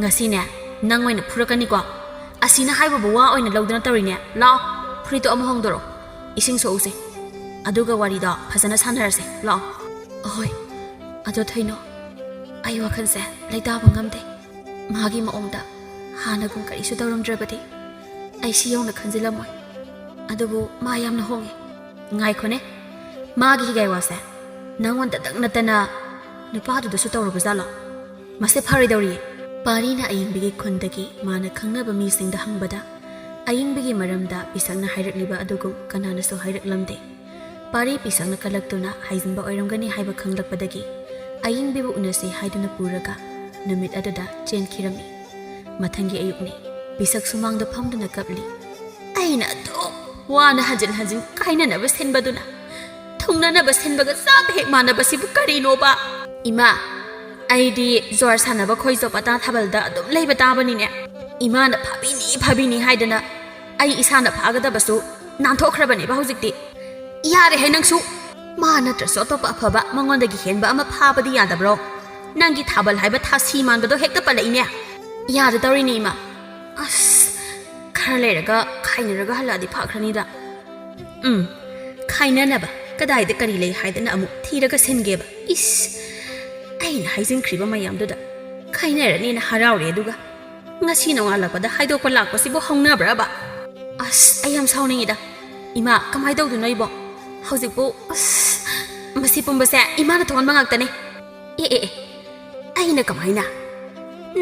ꯉꯁꯤꯅꯦ, ꯅꯪ ꯑꯣꯏꯅ ꯐꯨꯔꯛꯀꯅꯤꯀꯣ꯫ ꯑꯁꯤꯅ ꯍꯥꯏꯕꯕꯨ ꯋꯥ ꯑꯣꯏꯅ ꯂꯧꯗꯅ ꯇꯧꯔꯤꯅꯦ꯫ ꯂꯥꯛꯑꯣ, ꯐꯨꯔꯤꯠꯇꯣ ꯑꯃ ꯍꯣꯡꯗꯣꯔꯛꯑꯣ, ꯏꯁꯤꯡ ꯁꯣꯛꯎꯁꯦ"꯫ ꯑꯗꯨꯒ ꯋꯥꯔꯤꯗꯣ ꯐꯖꯅ ꯁꯥꯟꯅꯔꯁꯦ꯫ ꯂꯥꯛꯑꯣ꯫ ꯑꯍꯣꯏ꯫ ꯑꯗꯣ ꯊꯣꯏꯅꯣ, ꯑꯩ ꯋꯥꯈꯜꯁꯦ ꯂꯩꯇꯥꯕ ꯉꯝꯗꯦ꯫ ꯃꯥꯒꯤ ꯃꯑꯣꯡꯗ ꯍꯥꯟꯅꯒꯨꯝ ꯀꯔꯤꯁꯨ ꯇꯧꯔꯝꯗ꯭ꯔꯕꯗꯤ ꯑꯩ ꯁꯤ ꯌꯧꯅ ꯈꯟꯖꯤꯜꯂꯝꯃꯣꯏ꯫ ꯑꯗꯨꯕꯨ ꯃꯥ ꯌꯥꯝꯅ ꯍꯣꯡꯉꯦ꯫ ꯉꯥꯏꯈꯣꯅꯦ, ꯃꯥꯒꯤ ꯍꯤꯒꯥꯏ ꯋꯥꯁꯦ ꯅꯪꯉꯣꯟꯗꯇꯪ ꯅꯠꯇꯅ ꯅꯨꯄꯥꯗꯨꯗꯁꯨ ꯇꯧꯔꯕꯖꯥꯠꯂꯣ? ꯃꯁꯤ ꯐꯔꯣꯏꯗꯧꯔꯤꯌꯦ꯫ ꯄꯥꯔꯤꯅ ꯑꯌꯤꯡꯕꯤꯒꯤ ꯈꯨꯟꯗꯒꯤ ꯃꯥꯅ ꯈꯪꯅꯕ ꯃꯤꯁꯤꯡꯗ ꯍꯪꯕꯗ, ꯑꯌꯤꯡꯕꯤꯒꯤ ꯃꯔꯝꯗ ꯄꯤꯁꯛꯅ ꯍꯥꯏꯔꯛꯂꯤꯕ ꯑꯗꯨꯒꯨꯝ ꯀꯅꯥꯅꯁꯨ ꯍꯥꯏꯔꯛꯂꯝꯗꯦ꯫ ꯄꯥꯔꯤ ꯄꯤꯁꯛꯅ ꯀꯜꯂꯛꯇꯨꯅ ꯍꯥꯏꯖꯤꯟꯕ ꯑꯣꯏꯔꯝꯒꯅꯤ ꯍꯥꯏꯕ ꯈꯪꯂꯛꯄꯗꯒꯤ, ꯑꯌꯤꯡꯕꯤꯕꯨ ꯎꯅꯁꯤ ꯍꯥꯏꯗꯨꯅ ꯄꯨꯔꯒ ꯅꯨꯃꯤꯠ ꯑꯗꯨꯗ ꯆꯦꯟꯈꯤꯔꯝꯃꯤ꯫ ꯃꯊꯪꯒꯤ ꯑꯌꯨꯛꯅꯤ꯫ ꯄꯤꯁꯛ ꯁꯨꯃꯥꯡꯗ ꯐꯝꯗꯨꯅ ꯀꯞꯂꯤ꯫ ꯑꯩꯅ ꯑꯗꯨꯛ ꯋꯥꯅ ꯍꯟꯖꯤꯟ ꯍꯟꯖꯤꯟ ꯀꯥꯏꯅꯅꯕ ꯁꯤꯟꯕꯗꯨꯅ, ꯊꯨꯡꯅꯅꯕ ꯁꯤꯟꯕꯒ ꯆꯞ ꯍꯦꯛ ꯃꯥꯟꯅꯕꯁꯤꯕꯨ ꯀꯔꯤꯅꯣꯕ? ꯏꯃꯥ, ꯑꯩꯗꯤ ꯖ꯭ꯋꯥꯔ ꯁꯥꯟꯅꯕ ꯈꯣꯏ ꯆꯣꯄꯇꯥ ꯊꯥꯕꯜꯗ ꯑꯗꯨꯝ ꯂꯩꯕ ꯇꯥꯕꯅꯤꯅꯦ꯫ ꯏꯃꯥꯅ ꯐꯥꯕꯤꯅꯤ, ꯐꯥꯕꯤꯅꯤ ꯍꯥꯏꯗꯅ ꯑꯩ ꯏꯁꯥꯅ ꯐꯥꯒꯗꯕꯁꯨ ꯅꯥꯟꯊꯣꯛꯈ꯭ꯔꯕꯅꯦꯕ ꯍꯧꯖꯤꯛꯇꯤ꯫ ꯌꯥꯔꯦꯍꯦ ꯅꯪꯁꯨ! ꯃꯥ ꯅꯠꯇ꯭ꯔꯁꯨ ꯑꯇꯣꯞꯄ ꯑꯐꯕ, ꯃꯉꯣꯟꯗꯒꯤ ꯍꯦꯟꯕ ꯑꯃ ꯐꯥꯕꯗꯤ ꯌꯥꯗꯕ꯭ꯔꯣ? ꯅꯪꯒꯤ ꯊꯥꯕꯜ ꯍꯥꯏꯕ ꯊꯥꯁꯤ ꯃꯥꯟꯕꯗꯣ ꯍꯦꯛꯇ ꯄꯜꯂꯛꯏꯅꯦ꯫ ꯌꯥꯗ ꯇꯧꯔꯤꯅꯦ, ꯏꯃꯥ꯫ ꯑꯁ, ꯈꯔ ꯂꯩꯔꯒ ꯈꯥꯏꯅꯔꯒ ꯍꯜꯂꯛꯑꯗꯤ ꯐꯈ꯭ꯔꯅꯤꯗ꯫ ꯎꯝ, ꯈꯥꯏꯅꯅꯕ ꯀꯗꯥꯏꯗ ꯀꯔꯤ ꯂꯩ ꯍꯥꯏꯗꯅ ꯑꯃꯨꯛ ꯊꯤꯔꯒ ꯁꯤꯟꯒꯦꯕ? ꯏꯁ, ꯑꯩꯅ ꯍꯥꯏꯖꯤꯟꯈ꯭ꯔꯤꯕ ꯃꯌꯥꯝꯗꯨꯗ ꯈꯥꯏꯅꯔꯅꯤꯅ ꯍꯔꯥꯎꯔꯦ, ꯑꯗꯨꯒ ꯉꯁꯤ ꯅꯣꯡꯉꯥꯜꯂꯛꯄꯗ ꯍꯥꯏꯗꯣꯛꯄ ꯂꯥꯛꯄꯁꯤꯕꯨ ꯍꯧꯅꯕ꯭ꯔꯕ? ꯑꯁ, ꯑꯩ ꯌꯥꯝ ꯁꯥꯎꯅꯤꯡꯉꯤꯗ꯫ ꯏꯃꯥ, ꯀꯃꯥꯏ ꯇꯧꯗꯣꯏꯅꯣ ꯑꯩꯕꯣ? ꯍꯧꯖꯤꯛꯄꯨ, ꯑꯁ, ꯃꯁꯤ ꯄꯨꯝꯕꯁꯦ ꯏꯃꯥꯅ ꯊꯣꯛꯍꯟꯕ ꯉꯥꯛꯇꯅꯦ꯫ ꯑꯦ, ꯑꯦ, ꯑꯦ, ꯑꯩꯅ ꯀꯃꯥꯏꯅ?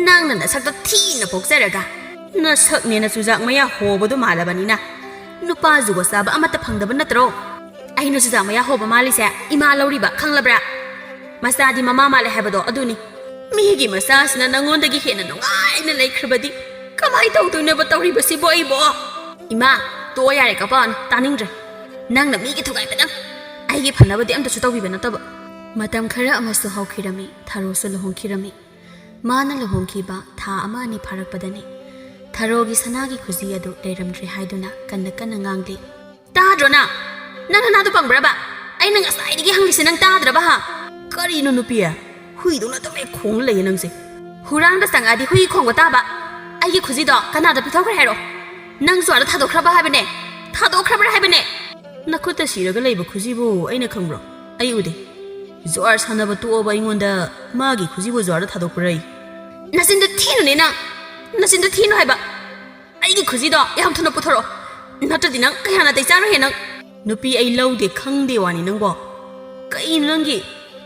ꯅꯪꯅ ꯅꯁꯛꯇ ꯊꯤꯅ ꯄꯣꯛꯆꯔꯒ, ꯅꯁꯛꯅꯦꯅ ꯆꯨꯖꯥꯛ ꯃꯌꯥ ꯍꯣꯕꯗꯨ ꯃꯥꯜꯂꯕꯅꯤꯅ, ꯅꯨꯄꯥ ꯖꯨꯒꯣꯠ ꯆꯥꯕ ꯑꯃꯠꯇ ꯐꯪꯗꯕ ꯅꯠꯇ꯭ꯔꯣ? ꯑꯩꯅ ꯆꯨꯖꯥꯛ ꯃꯌꯥ ꯍꯣꯕ ꯃꯥꯜꯂꯤꯁꯦ ꯏꯃꯥ ꯂꯧꯔꯤꯕ, ꯈꯪꯂꯕ꯭ꯔꯥ? ꯃꯆꯥꯗꯤ ꯃꯃꯥ ꯃꯥꯜꯂꯦ ꯍꯥꯏꯕꯗꯣ ꯑꯗꯨꯅꯤ꯫ ꯃꯤꯒꯤ ꯃꯆꯥꯁꯤꯅ ꯅꯉꯣꯟꯗꯒꯤ ꯍꯦꯟꯅ ꯅꯨꯡꯉꯥꯏꯅ ꯂꯩꯈ꯭ꯔꯕꯗꯤ ꯀꯃꯥꯏ ꯇꯧꯗꯣꯏꯅꯣꯕ ꯇꯧꯔꯤꯕꯁꯤꯕꯣ ꯑꯩꯕꯣ? ꯏꯃꯥ, ꯇꯣꯛꯑꯣ ꯌꯥꯔꯦ ꯀꯥꯄꯛꯑꯅꯨ, ꯇꯥꯅꯤꯡꯗ꯭ꯔꯦ꯫ ꯅꯪꯅ ꯃꯤꯒꯤ ꯊꯨꯒꯥꯏꯕꯗꯪ, ꯑꯩꯒꯤ ꯐꯅꯕꯗꯤ ꯑꯝꯇꯁꯨ ꯇꯧꯕꯤꯕ ꯅꯠꯇꯕ꯫ ꯃꯇꯝ ꯈꯔ ꯑꯃꯁꯨ ꯍꯧꯈꯤꯔꯝꯃꯤ, ꯊꯥꯔꯣꯁꯨ ꯂꯨꯍꯣꯡꯈꯤꯔꯝꯃꯤ꯫ ꯃꯥꯅ ꯂꯨꯍꯣꯡꯈꯤꯕ ꯊꯥ ꯑꯃ ꯑꯅꯤ ꯐꯥꯔꯛꯄꯗꯅꯤ ꯊꯥꯔꯣꯒꯤ ꯁꯅꯥꯒꯤ ꯈꯨꯖꯤ ꯑꯗꯨ ꯂꯩꯔꯝꯗ꯭ꯔꯦ ꯍꯥꯏꯗꯨꯅ ꯀꯟꯅ ꯀꯟꯅ ꯉꯥꯡꯂꯤ꯫ ꯇꯥꯗ꯭ꯔꯣ ꯅꯪ? ꯅꯪ ꯅꯅꯥꯗꯣ ꯄꯪꯕ꯭ꯔꯕ? ꯑꯩꯅ ꯉꯁꯥꯏꯗꯒꯤ ꯍꯪꯂꯤꯁꯦ ꯅꯪ ꯇꯥꯗ꯭ꯔꯕ ꯍꯥ? ꯀꯔꯤꯅꯣ ꯅꯨꯄꯤ? ꯍꯨꯏꯗꯧꯅ ꯑꯗꯨꯝ ꯍꯦꯛ ꯈꯣꯡ ꯂꯩꯌꯦ ꯅꯪꯁꯦ꯫ ꯍꯨꯔꯥꯟꯕ ꯆꯪꯉꯛꯑꯗꯤ ꯍꯨꯏ ꯈꯣꯡꯕ ꯇꯥꯕ꯫ ꯑꯩꯒꯤ ꯈꯨꯖꯤꯗꯣ ꯀꯅꯥꯗ ꯄꯤꯊꯣꯛꯈ꯭ꯔꯦ ꯍꯥꯏꯔꯣ? ꯅꯪꯁꯨ ꯑꯥꯗ ꯊꯥꯗꯣꯛꯈ꯭ꯔꯕ ꯍꯥꯏꯕꯅꯦ? ꯊꯥꯗꯣꯛꯈ꯭ꯔꯕ꯭ꯔꯥ ꯍꯥꯏꯕꯅꯦ? ꯅꯈꯨꯠꯇ ꯁꯤꯔꯒ ꯂꯩꯕ ꯈꯨꯖꯤꯕꯨ ꯑꯩꯅ ꯈꯪꯕ꯭ꯔꯣ? ꯑꯩ ꯎꯗꯦ꯫ ꯖꯨꯋꯥꯔ ꯁꯥꯟꯅꯕ ꯇꯣꯛꯑꯕ ꯑꯩꯉꯣꯟꯗ ꯃꯥꯒꯤ ꯈꯨꯖꯤꯕꯨ ꯖꯨꯋꯥꯔꯗ ꯊꯥꯗꯣꯛꯄ꯭ꯔꯩ? ꯅꯆꯤꯟꯗꯣ ꯊꯤꯅꯨꯅꯦ ꯅꯪ! ꯅꯆꯤꯟꯗꯣ ꯊꯤꯅꯨ ꯍꯥꯏꯕ! ꯑꯩꯒꯤ ꯈꯨꯖꯤꯗꯣ ꯌꯥꯝ ꯊꯨꯅ ꯄꯨꯊꯣꯔꯛꯑꯣ, ꯅꯠꯇ꯭ꯔꯗꯤ ꯅꯪ ꯀꯌꯥ ꯅꯥꯇꯩ ꯆꯥꯔꯣꯏꯍꯦ ꯅꯪ! ꯅꯨꯄꯤ, ꯑꯩ ꯂꯧꯗꯦ ꯈꯪꯗꯦ ꯋꯥꯅꯤ ꯅꯪꯕꯣ꯫ ꯀꯩꯅꯣ ꯅꯪꯒꯤ?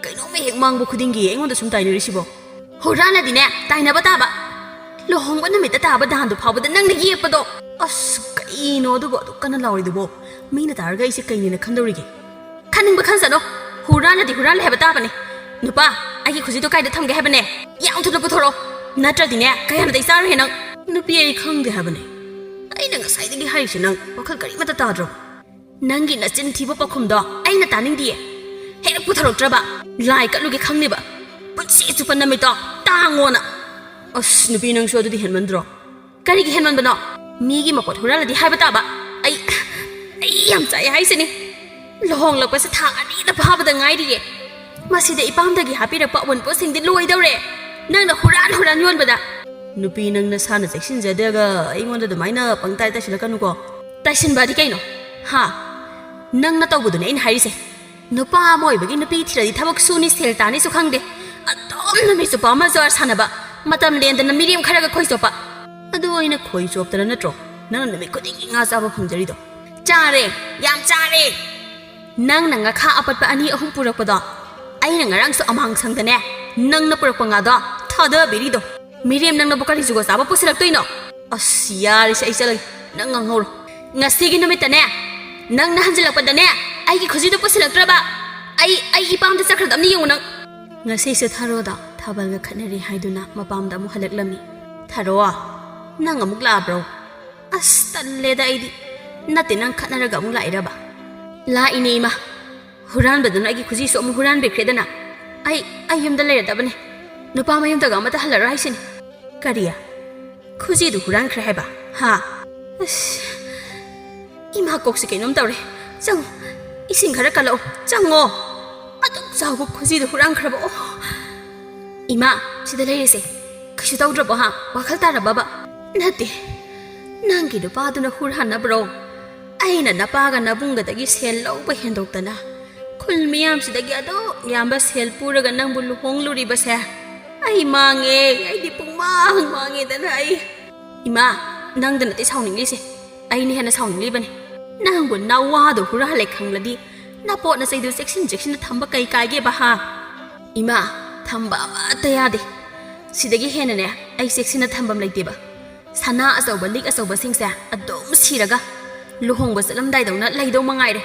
ꯀꯩꯅꯣꯝꯃ ꯍꯦꯛ ꯃꯥꯡꯕ ꯈꯨꯗꯤꯡꯒꯤ ꯑꯩꯉꯣꯟꯗ ꯁꯨꯝ ꯇꯥꯏꯅꯔꯤꯁꯤꯕꯣ? ꯍꯨꯔꯥꯟꯂꯗꯤꯅꯦ, ꯇꯥꯏꯅꯕ ꯇꯥꯕ꯫ ꯂꯨꯍꯣꯡꯕ ꯅꯨꯃꯤꯠꯇ ꯇꯥꯕ ꯗꯥꯟꯗꯣ ꯐꯥꯎꯕꯗ ꯅꯪꯅ ꯌꯦꯞꯄꯗꯣ꯫ ꯑꯁ, ꯀꯩꯅꯣ ꯑꯗꯨꯕꯨ ꯑꯗꯨꯛ ꯀꯟꯅ ꯂꯥꯎꯔꯤꯗꯨꯕꯣ? ꯃꯤꯅ ꯇꯥꯔꯒ ꯑꯩꯁꯦ ꯀꯩꯅꯦꯅ ꯈꯟꯗꯧꯔꯤꯒꯦ? ꯈꯟꯅꯤꯡꯕ ꯈꯟꯁꯅꯣ꯫ ꯍꯨꯔꯥꯟꯂꯗꯤ ꯍꯨꯔꯥꯟꯂꯦ ꯍꯥꯏꯕ ꯇꯥꯕꯅꯦ꯫ ꯅꯨꯄꯥ, ꯑꯩꯒꯤ ꯈꯨꯖꯤꯗꯣ ꯀꯥꯏꯗ ꯊꯝꯒꯦ ꯍꯥꯏꯕꯅꯦ? ꯌꯥꯝ ꯊꯨꯅ ꯄꯨꯊꯣꯔꯛꯑꯣ, ꯅꯠꯇ꯭ꯔꯗꯤꯅꯦ, ꯀꯌꯥ ꯅꯥꯇꯩ ꯆꯥꯔꯣꯏꯍꯦ ꯅꯪ! ꯅꯨꯄꯤ, ꯑꯩ ꯈꯪꯗꯦ ꯍꯥꯏꯕꯅꯦ꯫ ꯑꯩꯅ ꯉꯁꯥꯏꯗꯒꯤ ꯍꯥꯏꯔꯤꯁꯦ ꯅꯪ ꯋꯥꯈꯜ ꯀꯔꯤꯃꯠꯇ ꯇꯥꯗ꯭ꯔꯣ? ꯅꯪꯒꯤ ꯅꯆꯤꯟ ꯊꯤꯕ ꯄꯥꯎꯈꯨꯝꯗꯣ ꯑꯩꯅ ꯇꯥꯅꯤꯡꯗꯤꯌꯦ꯫ ꯍꯦꯛ ꯄꯨꯊꯣꯔꯛꯇ꯭ꯔꯕ ꯂꯥꯏ ꯀꯠꯂꯨꯒꯦ ꯈꯪꯅꯦꯕ꯫ ꯄꯨꯟꯁꯤ ꯆꯨꯞꯄ ꯅꯃꯤꯠꯇꯣ ꯇꯥꯡꯉꯣꯅ꯫ ꯑꯁ, ꯅꯨꯄꯤ, ꯅꯪꯁꯨ ꯑꯗꯨꯗꯤ ꯍꯦꯟꯃꯟꯗ꯭ꯔꯣ? ꯀꯔꯤꯒꯤ ꯍꯦꯟꯃꯟꯕꯅꯣ? ꯃꯤꯒꯤ ꯃꯄꯣꯠ ꯍꯨꯔꯥꯜꯂꯗꯤ ꯍꯥꯏꯕ ꯇꯥꯕ꯫ ꯑꯩ, ꯑꯩ ꯌꯥꯝ ꯆꯥꯛꯑꯦ ꯍꯥꯏꯁꯤꯅꯤ꯫ ꯂꯨꯍꯣꯡꯂꯛꯄꯁꯦ ꯊꯥ ꯑꯅꯤꯗ ꯐꯥꯕꯗ ꯉꯥꯏꯔꯤꯌꯦ꯫ ꯃꯁꯤꯗ ꯏꯄꯥꯝꯗꯒꯤ ꯍꯥꯞꯄꯤꯔꯛꯄ ꯑꯑꯣꯟꯄꯣꯠꯁꯤꯡꯗꯤ ꯂꯣꯏꯗꯧꯔꯦ, ꯅꯪꯅ ꯍꯨꯔꯥꯟ ꯍꯨꯔꯥꯟ ꯌꯣꯟꯕꯗ꯫ ꯅꯨꯄꯤ, ꯅꯪ ꯅꯁꯥꯅ ꯆꯦꯛꯁꯤꯟꯖꯗ꯭ꯔꯒ ꯑꯩꯉꯣꯟꯗ ꯑꯗꯨꯃꯥꯏꯅ ꯄꯪꯇꯥꯏ ꯇꯥꯏꯁꯤꯜꯂꯛꯀꯅꯨꯀꯣ꯫ ꯇꯥꯏꯁꯤꯟꯕꯗꯤ ꯀꯩꯅꯣ? ꯍꯥ? ꯅꯪꯅ ꯇꯧꯕꯗꯨꯅꯦ ꯑꯩꯅ ꯍꯥꯏꯔꯤꯁꯦ꯫ ꯅꯨꯄꯥ ꯑꯃ ꯑꯣꯏꯕꯒꯤ ꯅꯨꯄꯤ ꯊꯤꯔꯗꯤ ꯊꯕꯛ ꯁꯨꯅꯤ, ꯁꯦꯜ ꯇꯥꯅꯤꯁꯨ ꯈꯪꯗꯦ꯫ ꯑꯗꯨꯝ ꯅꯨꯃꯤꯠ ꯆꯨꯞꯄ ꯑꯃ ꯖꯨꯋꯥꯔ ꯁꯥꯟꯅꯕ, ꯃꯇꯝ ꯂꯦꯟꯗꯅ ꯃꯤꯔꯦꯝ ꯈꯔꯒ ꯈꯣꯏ ꯆꯣꯞꯄ꯫ ꯑꯗꯨ ꯑꯩꯅ ꯈꯣꯏ ꯆꯣꯞꯇꯅ ꯅꯠꯇ꯭ꯔꯣ ꯅꯪꯅ ꯅꯨꯃꯤꯠ ꯈꯨꯗꯤꯡꯒꯤ ꯉꯥ ꯆꯥꯕ ꯐꯪꯖꯔꯤꯗꯣ? ꯆꯥꯔꯦ, ꯌꯥꯝ ꯆꯥꯔꯦ꯫ ꯅꯪꯅ ꯉꯥꯈꯥ ꯑꯄꯠꯄ ꯑꯅꯤ ꯑꯍꯨꯝ ꯄꯨꯔꯛꯄꯗꯣ, ꯑꯩꯅ ꯉꯔꯥꯡꯁꯨ ꯑꯃꯥꯡ ꯁꯪꯗꯅꯦ ꯅꯪꯅ ꯄꯨꯔꯛꯄ ꯉꯥꯗꯣ ꯊꯥꯗꯕꯤꯔꯤꯗꯣ꯫ ꯃꯤꯔꯦꯝ ꯅꯪꯅꯕꯨ ꯀꯔꯤ ꯖꯨꯒꯣꯠ ꯆꯥꯕ ꯄꯨꯁꯤꯜꯂꯛꯇꯣꯏꯅꯣ? ꯑꯁ, ꯌꯥꯔꯦꯁꯦ, ꯑꯩ ꯆꯠꯂꯒꯦ꯫ ꯅꯪ ꯉꯥꯡꯍꯧꯔꯣ꯫ ꯉꯁꯤꯒꯤ ꯅꯨꯃꯤꯠꯇꯅꯦ, ꯅꯪꯅ ꯍꯟꯖꯤꯜꯂꯛꯄꯗꯅꯦ, ꯑꯩꯒꯤ ꯈꯨꯖꯤꯗꯨ ꯄꯨꯁꯤꯜꯂꯛꯇ꯭ꯔꯕ? ꯑꯩ, ꯑꯩ ꯏꯄꯥꯝꯗ ꯆꯠꯈ꯭ꯔꯗꯕꯅꯤ, ꯌꯦꯡꯉꯨ ꯅꯪ꯫ ꯉꯁꯤꯁꯨ ꯊꯥꯔꯣꯗ ꯊꯥꯕꯜꯒ ꯈꯠꯅꯔꯤ ꯍꯥꯏꯗꯨꯅ ꯃꯄꯥꯝꯗ ꯑꯃꯨꯛ ꯍꯜꯂꯛꯂꯝꯃꯤ꯫ ꯊꯥꯔꯣ, ꯅꯪ ꯑꯃꯨꯛ ꯂꯥꯛꯑꯕ꯭ꯔꯣ? ꯑꯁ, ꯇꯜꯂꯦꯗ ꯑꯩꯗꯤ꯫ ꯅꯠꯇꯦ, ꯅꯪ ꯈꯠꯅꯔꯒ ꯑꯃꯨꯛ ꯂꯥꯛꯏꯔꯕ? ꯂꯥꯛꯏꯅꯦ, ꯏꯃꯥ꯫ ꯍꯨꯔꯥꯟꯕꯗꯨꯅ ꯑꯩꯒꯤ ꯈꯨꯖꯤꯁꯨ ꯑꯃꯨꯛ ꯍꯨꯔꯥꯟꯕꯤꯈ꯭ꯔꯦꯗꯅ꯫ ꯑꯩ, ꯑꯩ ꯌꯨꯝꯗ ꯂꯩꯔꯗꯕꯅꯦ꯫ ꯅꯨꯄꯥ ꯃꯌꯨꯝꯗꯒ ꯑꯃꯠꯇ ꯍꯜꯂꯔꯣꯏ ꯍꯥꯏꯁꯤꯅꯤ꯫ ꯀꯔꯤ? ꯈꯨꯖꯤꯗꯨ ꯍꯨꯔꯥꯟꯈ꯭ꯔꯦ ꯍꯥꯏꯕ? ꯍꯥ? ꯑꯁ, ꯏꯃꯥ, ꯀꯣꯛꯁꯤ ꯀꯩꯅꯣꯝ ꯇꯧꯔꯦ꯫ ꯆꯪꯉꯣ, ꯏꯁꯤꯡ ꯈꯔ ꯀꯜꯂꯛꯑꯣ꯫ ꯆꯪꯉꯣ꯫ ꯑꯗꯨꯛ ꯆꯥꯎꯕ ꯈꯨꯖꯤꯗꯨ ꯍꯨꯔꯥꯟꯈ꯭ꯔꯕ? ꯑꯣ꯫ ꯏꯃꯥ, ꯁꯤꯗ ꯂꯩꯔꯤꯁꯦ ꯀꯩꯁꯨ ꯇꯧꯗ꯭ꯔꯕꯣ, ꯍꯥ? ꯋꯥꯈꯜ ꯇꯥꯔꯕꯕ? ꯅꯠꯇꯦ, ꯅꯪꯒꯤ ꯅꯨꯄꯥꯗꯨꯅ ꯍꯨꯔꯥꯟꯅꯕ꯭ꯔꯣ? ꯑꯩꯅ ꯅꯄꯥꯒ ꯅꯕꯨꯡꯒꯗꯒꯤ ꯁꯦꯜ ꯂꯧꯕ ꯍꯦꯟꯗꯣꯛꯇꯅ ꯈꯨꯜ ꯃꯤꯌꯥꯝꯁꯤꯗꯒꯤ ꯑꯗꯨꯛ ꯌꯥꯝꯕ ꯁꯦꯜ ꯄꯨꯔꯒ ꯅꯪꯕꯨ ꯂꯨꯍꯣꯡꯂꯨꯔꯤꯕꯁꯦ ꯑꯩ ꯃꯥꯡꯉꯦ, ꯑꯩꯗꯤ ꯄꯨꯡꯃꯥꯡ ꯃꯥꯡꯉꯦꯗꯅ ꯑꯩ꯫ ꯏꯃꯥ, ꯅꯪꯗ ꯅꯠꯇꯦ ꯁꯥꯎꯅꯤꯡꯂꯤꯁꯦ, ꯑꯩꯅ ꯍꯦꯟꯅ ꯁꯥꯎꯅꯤꯡꯂꯤꯕꯅꯤ꯫ ꯅꯪꯕꯨ ꯅꯋꯥꯗꯣ ꯍꯨꯔꯥꯜꯂꯦ ꯈꯪꯂꯗꯤ ꯅꯄꯣꯠ ꯅꯆꯩꯗꯨ ꯆꯦꯛꯁꯤꯟ ꯆꯦꯛꯁꯤꯟꯅ ꯊꯝꯕ ꯀꯩ ꯀꯥꯏꯒꯦꯕ ꯍꯥ? ꯏꯃꯥ, ꯊꯝꯕ ꯑꯃꯠꯇ ꯌꯥꯗꯦ꯫ ꯁꯤꯗꯒꯤ ꯍꯦꯟꯅꯅꯦ ꯑꯩ ꯆꯦꯛꯁꯤꯟꯅ ꯊꯝꯐꯝ ꯂꯩꯇꯦꯕ꯫ ꯁꯅꯥ ꯑꯆꯧꯕ ꯂꯤꯛ ꯑꯆꯧꯕꯁꯤꯡꯁꯦ ꯑꯗꯨꯝ ꯁꯤꯔꯒ ꯂꯨꯍꯣꯡꯕ ꯆꯠꯂꯝꯗꯥꯏꯗꯧꯅ ꯂꯩꯗꯧ ꯃꯉꯥꯏꯔꯦ꯫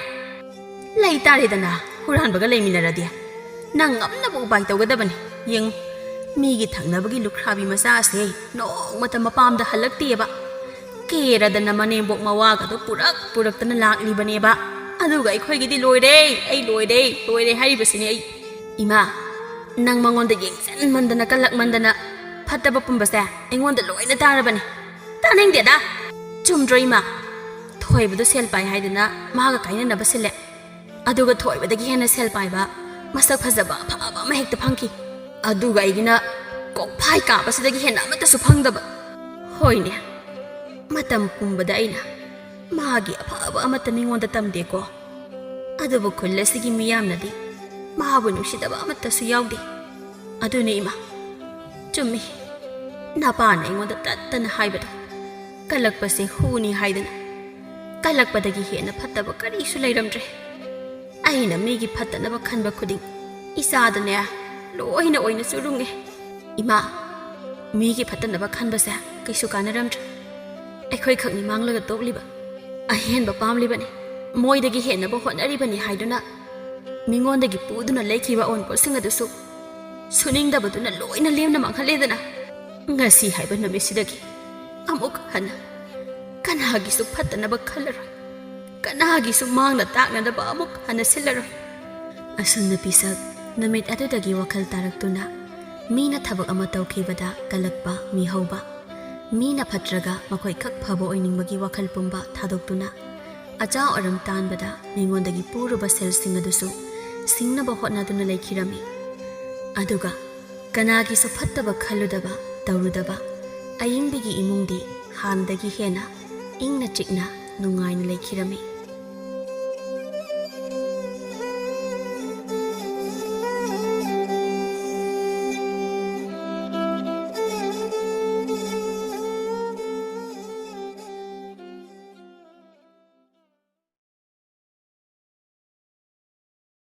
ꯂꯩ ꯇꯥꯔꯦꯗꯅ, ꯍꯨꯔꯥꯟꯕꯒ ꯂꯩꯃꯤꯟꯅꯔꯗꯤ꯫ ꯅꯪ ꯉꯝꯅꯕ ꯎꯄꯥꯏ ꯇꯧꯒꯗꯕꯅꯤ꯫ ꯌꯦꯡꯉꯨ, ꯃꯤꯒꯤ ꯊꯪꯅꯕꯒꯤ ꯂꯨꯈ꯭ꯔꯥꯕꯤ ꯃꯆꯥꯁꯦ ꯅꯣꯡꯃꯇ ꯃꯄꯥꯝꯗ ꯍꯜꯂꯛꯇꯦꯕ꯫ ꯀꯦꯔꯗꯅ ꯃꯅꯦꯝꯕꯣꯛ ꯃꯋꯥꯒꯗꯣ ꯄꯨꯔꯛ ꯄꯨꯔꯛꯇꯅ ꯂꯥꯛꯂꯤꯕꯅꯦꯕ꯫ ꯑꯗꯨꯒ ꯑꯩꯈꯣꯏꯒꯤꯗꯤ ꯂꯣꯏꯔꯦ, ꯑꯩ ꯂꯣꯏꯔꯦ, ꯂꯣꯏꯔꯦ ꯍꯥꯏꯔꯤꯕꯁꯤꯅꯦ ꯑꯩ꯫ ꯏꯃꯥ, ꯅꯪ ꯃꯉꯣꯟꯗ ꯌꯦꯡꯁꯤꯟꯃꯟꯗꯅ, ꯀꯜꯂꯛꯃꯟꯗꯅ ꯐꯠꯇꯕ ꯄꯨꯝꯕꯁꯦ ꯑꯩꯉꯣꯟꯗ ꯂꯣꯏꯅ ꯇꯥꯔꯕꯅꯦ꯫ ꯇꯥꯅꯤꯡꯗꯦꯗ꯫ ꯆꯨꯝꯗ꯭ꯔꯣ ꯏꯃꯥ? ꯊꯣꯏꯕꯗꯣ ꯁꯦꯜ ꯄꯥꯏ ꯍꯥꯏꯗꯅ ꯃꯥꯒ ꯀꯥꯏꯅꯅꯕ ꯁꯤꯜꯂꯦ꯫ ꯑꯗꯨꯒ ꯊꯣꯏꯕꯗꯒꯤ ꯍꯦꯟꯅ ꯁꯦꯜ ꯄꯥꯏꯕ, ꯃꯁꯛ ꯐꯖꯕ ꯑꯐꯕ ꯑꯃ ꯍꯦꯛꯇ ꯐꯪꯈꯤ꯫ ꯑꯗꯨꯒ ꯑꯩꯒꯤꯅ ꯀꯣꯛꯐꯥꯏ ꯀꯥꯕꯁꯤꯗꯒꯤ ꯍꯦꯟꯅ ꯑꯃꯠꯇꯁꯨ ꯐꯪꯗꯕ꯫ ꯍꯣꯏꯅꯦ, ꯃꯇꯝ ꯄꯨꯝꯕꯗ ꯑꯩꯅ ꯃꯥꯒꯤ ꯑꯐꯕ ꯑꯃꯠꯇ ꯃꯤꯉꯣꯟꯗ ꯇꯝꯗꯦꯀꯣ꯫ ꯑꯗꯨꯕꯨ ꯈꯨꯜ ꯑꯁꯤꯒꯤ ꯃꯤꯌꯥꯝꯅꯗꯤ ꯃꯥꯕꯨ ꯅꯨꯡꯁꯤꯗꯕ ꯑꯃꯠꯇꯁꯨ ꯌꯥꯎꯗꯦ꯫ ꯑꯗꯨꯅꯤ ꯏꯃꯥ, ꯆꯨꯝꯃꯤ꯫ ꯅꯄꯥꯅ ꯑꯩꯉꯣꯟꯗ ꯇꯠꯇꯅ ꯍꯥꯏꯕꯗꯣ, ꯀꯜꯂꯛꯄꯁꯦ ꯍꯨꯅꯤ ꯍꯥꯏꯗꯅ꯫ ꯀꯜꯂꯛꯄꯗꯒꯤ ꯍꯦꯟꯅ ꯐꯠꯇꯕ ꯀꯔꯤꯁꯨ ꯂꯩꯔꯝꯗ꯭ꯔꯦ꯫ ꯑꯩꯅ ꯃꯤꯒꯤ ꯐꯠꯇꯅꯕ ꯈꯟꯕ ꯈꯨꯗꯤꯡ ꯏꯆꯥꯗꯅꯦ ꯂꯣꯏꯅ ꯑꯣꯏꯅ ꯆꯨꯔꯨꯡꯉꯦ꯫ ꯏꯃꯥ, ꯃꯤꯒꯤ ꯐꯠꯇꯅꯕ ꯈꯟꯕꯁꯦ ꯀꯩꯁꯨ ꯀꯥꯟꯅꯔꯝꯗ꯭ꯔꯦ꯫ ꯑꯩꯈꯣꯏ ꯈꯛꯅꯤ ꯃꯥꯡꯂꯒ ꯇꯣꯛꯂꯤꯕ꯫ ꯑꯍꯦꯟꯕ ꯄꯥꯝꯂꯤꯕꯅꯤ, ꯃꯣꯏꯗꯒꯤ ꯍꯦꯟꯅꯕ ꯍꯣꯠꯅꯔꯤꯕꯅꯤ ꯍꯥꯏꯗꯨꯅ ꯃꯤꯉꯣꯟꯗꯒꯤ ꯄꯨꯗꯨꯅ ꯂꯩꯈꯤꯕ ꯑꯑꯣꯟꯄꯣꯠꯁꯤꯡ ꯑꯗꯨꯁꯨ ꯁꯨꯅꯤꯡꯗꯕꯗꯨꯅ ꯂꯣꯏꯅ ꯂꯦꯝꯅ ꯃꯥꯡꯍꯜꯂꯦꯗꯅ꯫ ꯉꯁꯤ ꯍꯥꯏꯕ ꯅꯨꯃꯤꯠꯁꯤꯗꯒꯤ ꯑꯃꯨꯛ ꯍꯟꯅ ꯀꯅꯥꯒꯤꯁꯨ ꯐꯠꯇꯅꯕ ꯈꯜꯂꯔꯣꯏ, ꯀꯅꯥꯒꯤꯁꯨ ꯃꯥꯡꯅ ꯇꯥꯛꯅꯅꯕ ꯑꯃꯨꯛ ꯍꯟꯅ ꯁꯤꯜꯂꯔꯣꯏ꯫ ꯑꯁꯨꯝꯅ ꯄꯤꯁꯛ ꯅꯨꯃꯤꯠ ꯑꯗꯨꯗꯒꯤ ꯋꯥꯈꯜ ꯇꯥꯔꯛꯇꯨꯅ ꯃꯤꯅ ꯊꯕꯛ ꯑꯃ ꯇꯧꯈꯤꯕꯗ ꯀꯜꯂꯛꯄ, ꯃꯤꯍꯧꯕ, ꯃꯤꯅ ꯐꯠꯇ꯭ꯔꯒ ꯃꯈꯣꯏ ꯈꯛ ꯐꯕ ꯑꯣꯏꯅꯤꯡꯕꯒꯤ ꯋꯥꯈꯜ ꯄꯨꯝꯕ ꯊꯥꯗꯣꯛꯇꯨꯅ ꯑꯆꯥ ꯑꯔꯝ ꯇꯥꯟꯕꯗ ꯃꯤꯉꯣꯟꯗꯒꯤ ꯄꯨꯔꯨꯕ ꯁꯦꯜꯁꯤꯡ ꯑꯗꯨꯁꯨ ꯁꯤꯡꯅꯕ ꯍꯣꯠꯅꯗꯨꯅ ꯂꯩꯈꯤꯔꯝꯃꯤ꯫ ꯑꯗꯨꯒ ꯀꯅꯥꯒꯤꯁꯨ ꯐꯠꯇꯕ ꯈꯜꯂꯨꯗꯕ, ꯇꯧꯔꯨꯗꯕ ꯑꯏꯪꯕꯤꯒꯤ ꯏꯃꯨꯡꯗꯤ ꯍꯥꯟꯅꯗꯒꯤ ꯍꯦꯟꯅ ꯏꯪꯅ ꯆꯤꯛꯅ ꯅꯨꯡꯉꯥꯏꯅ ꯂꯩꯈꯤꯔꯝꯃꯤ꯫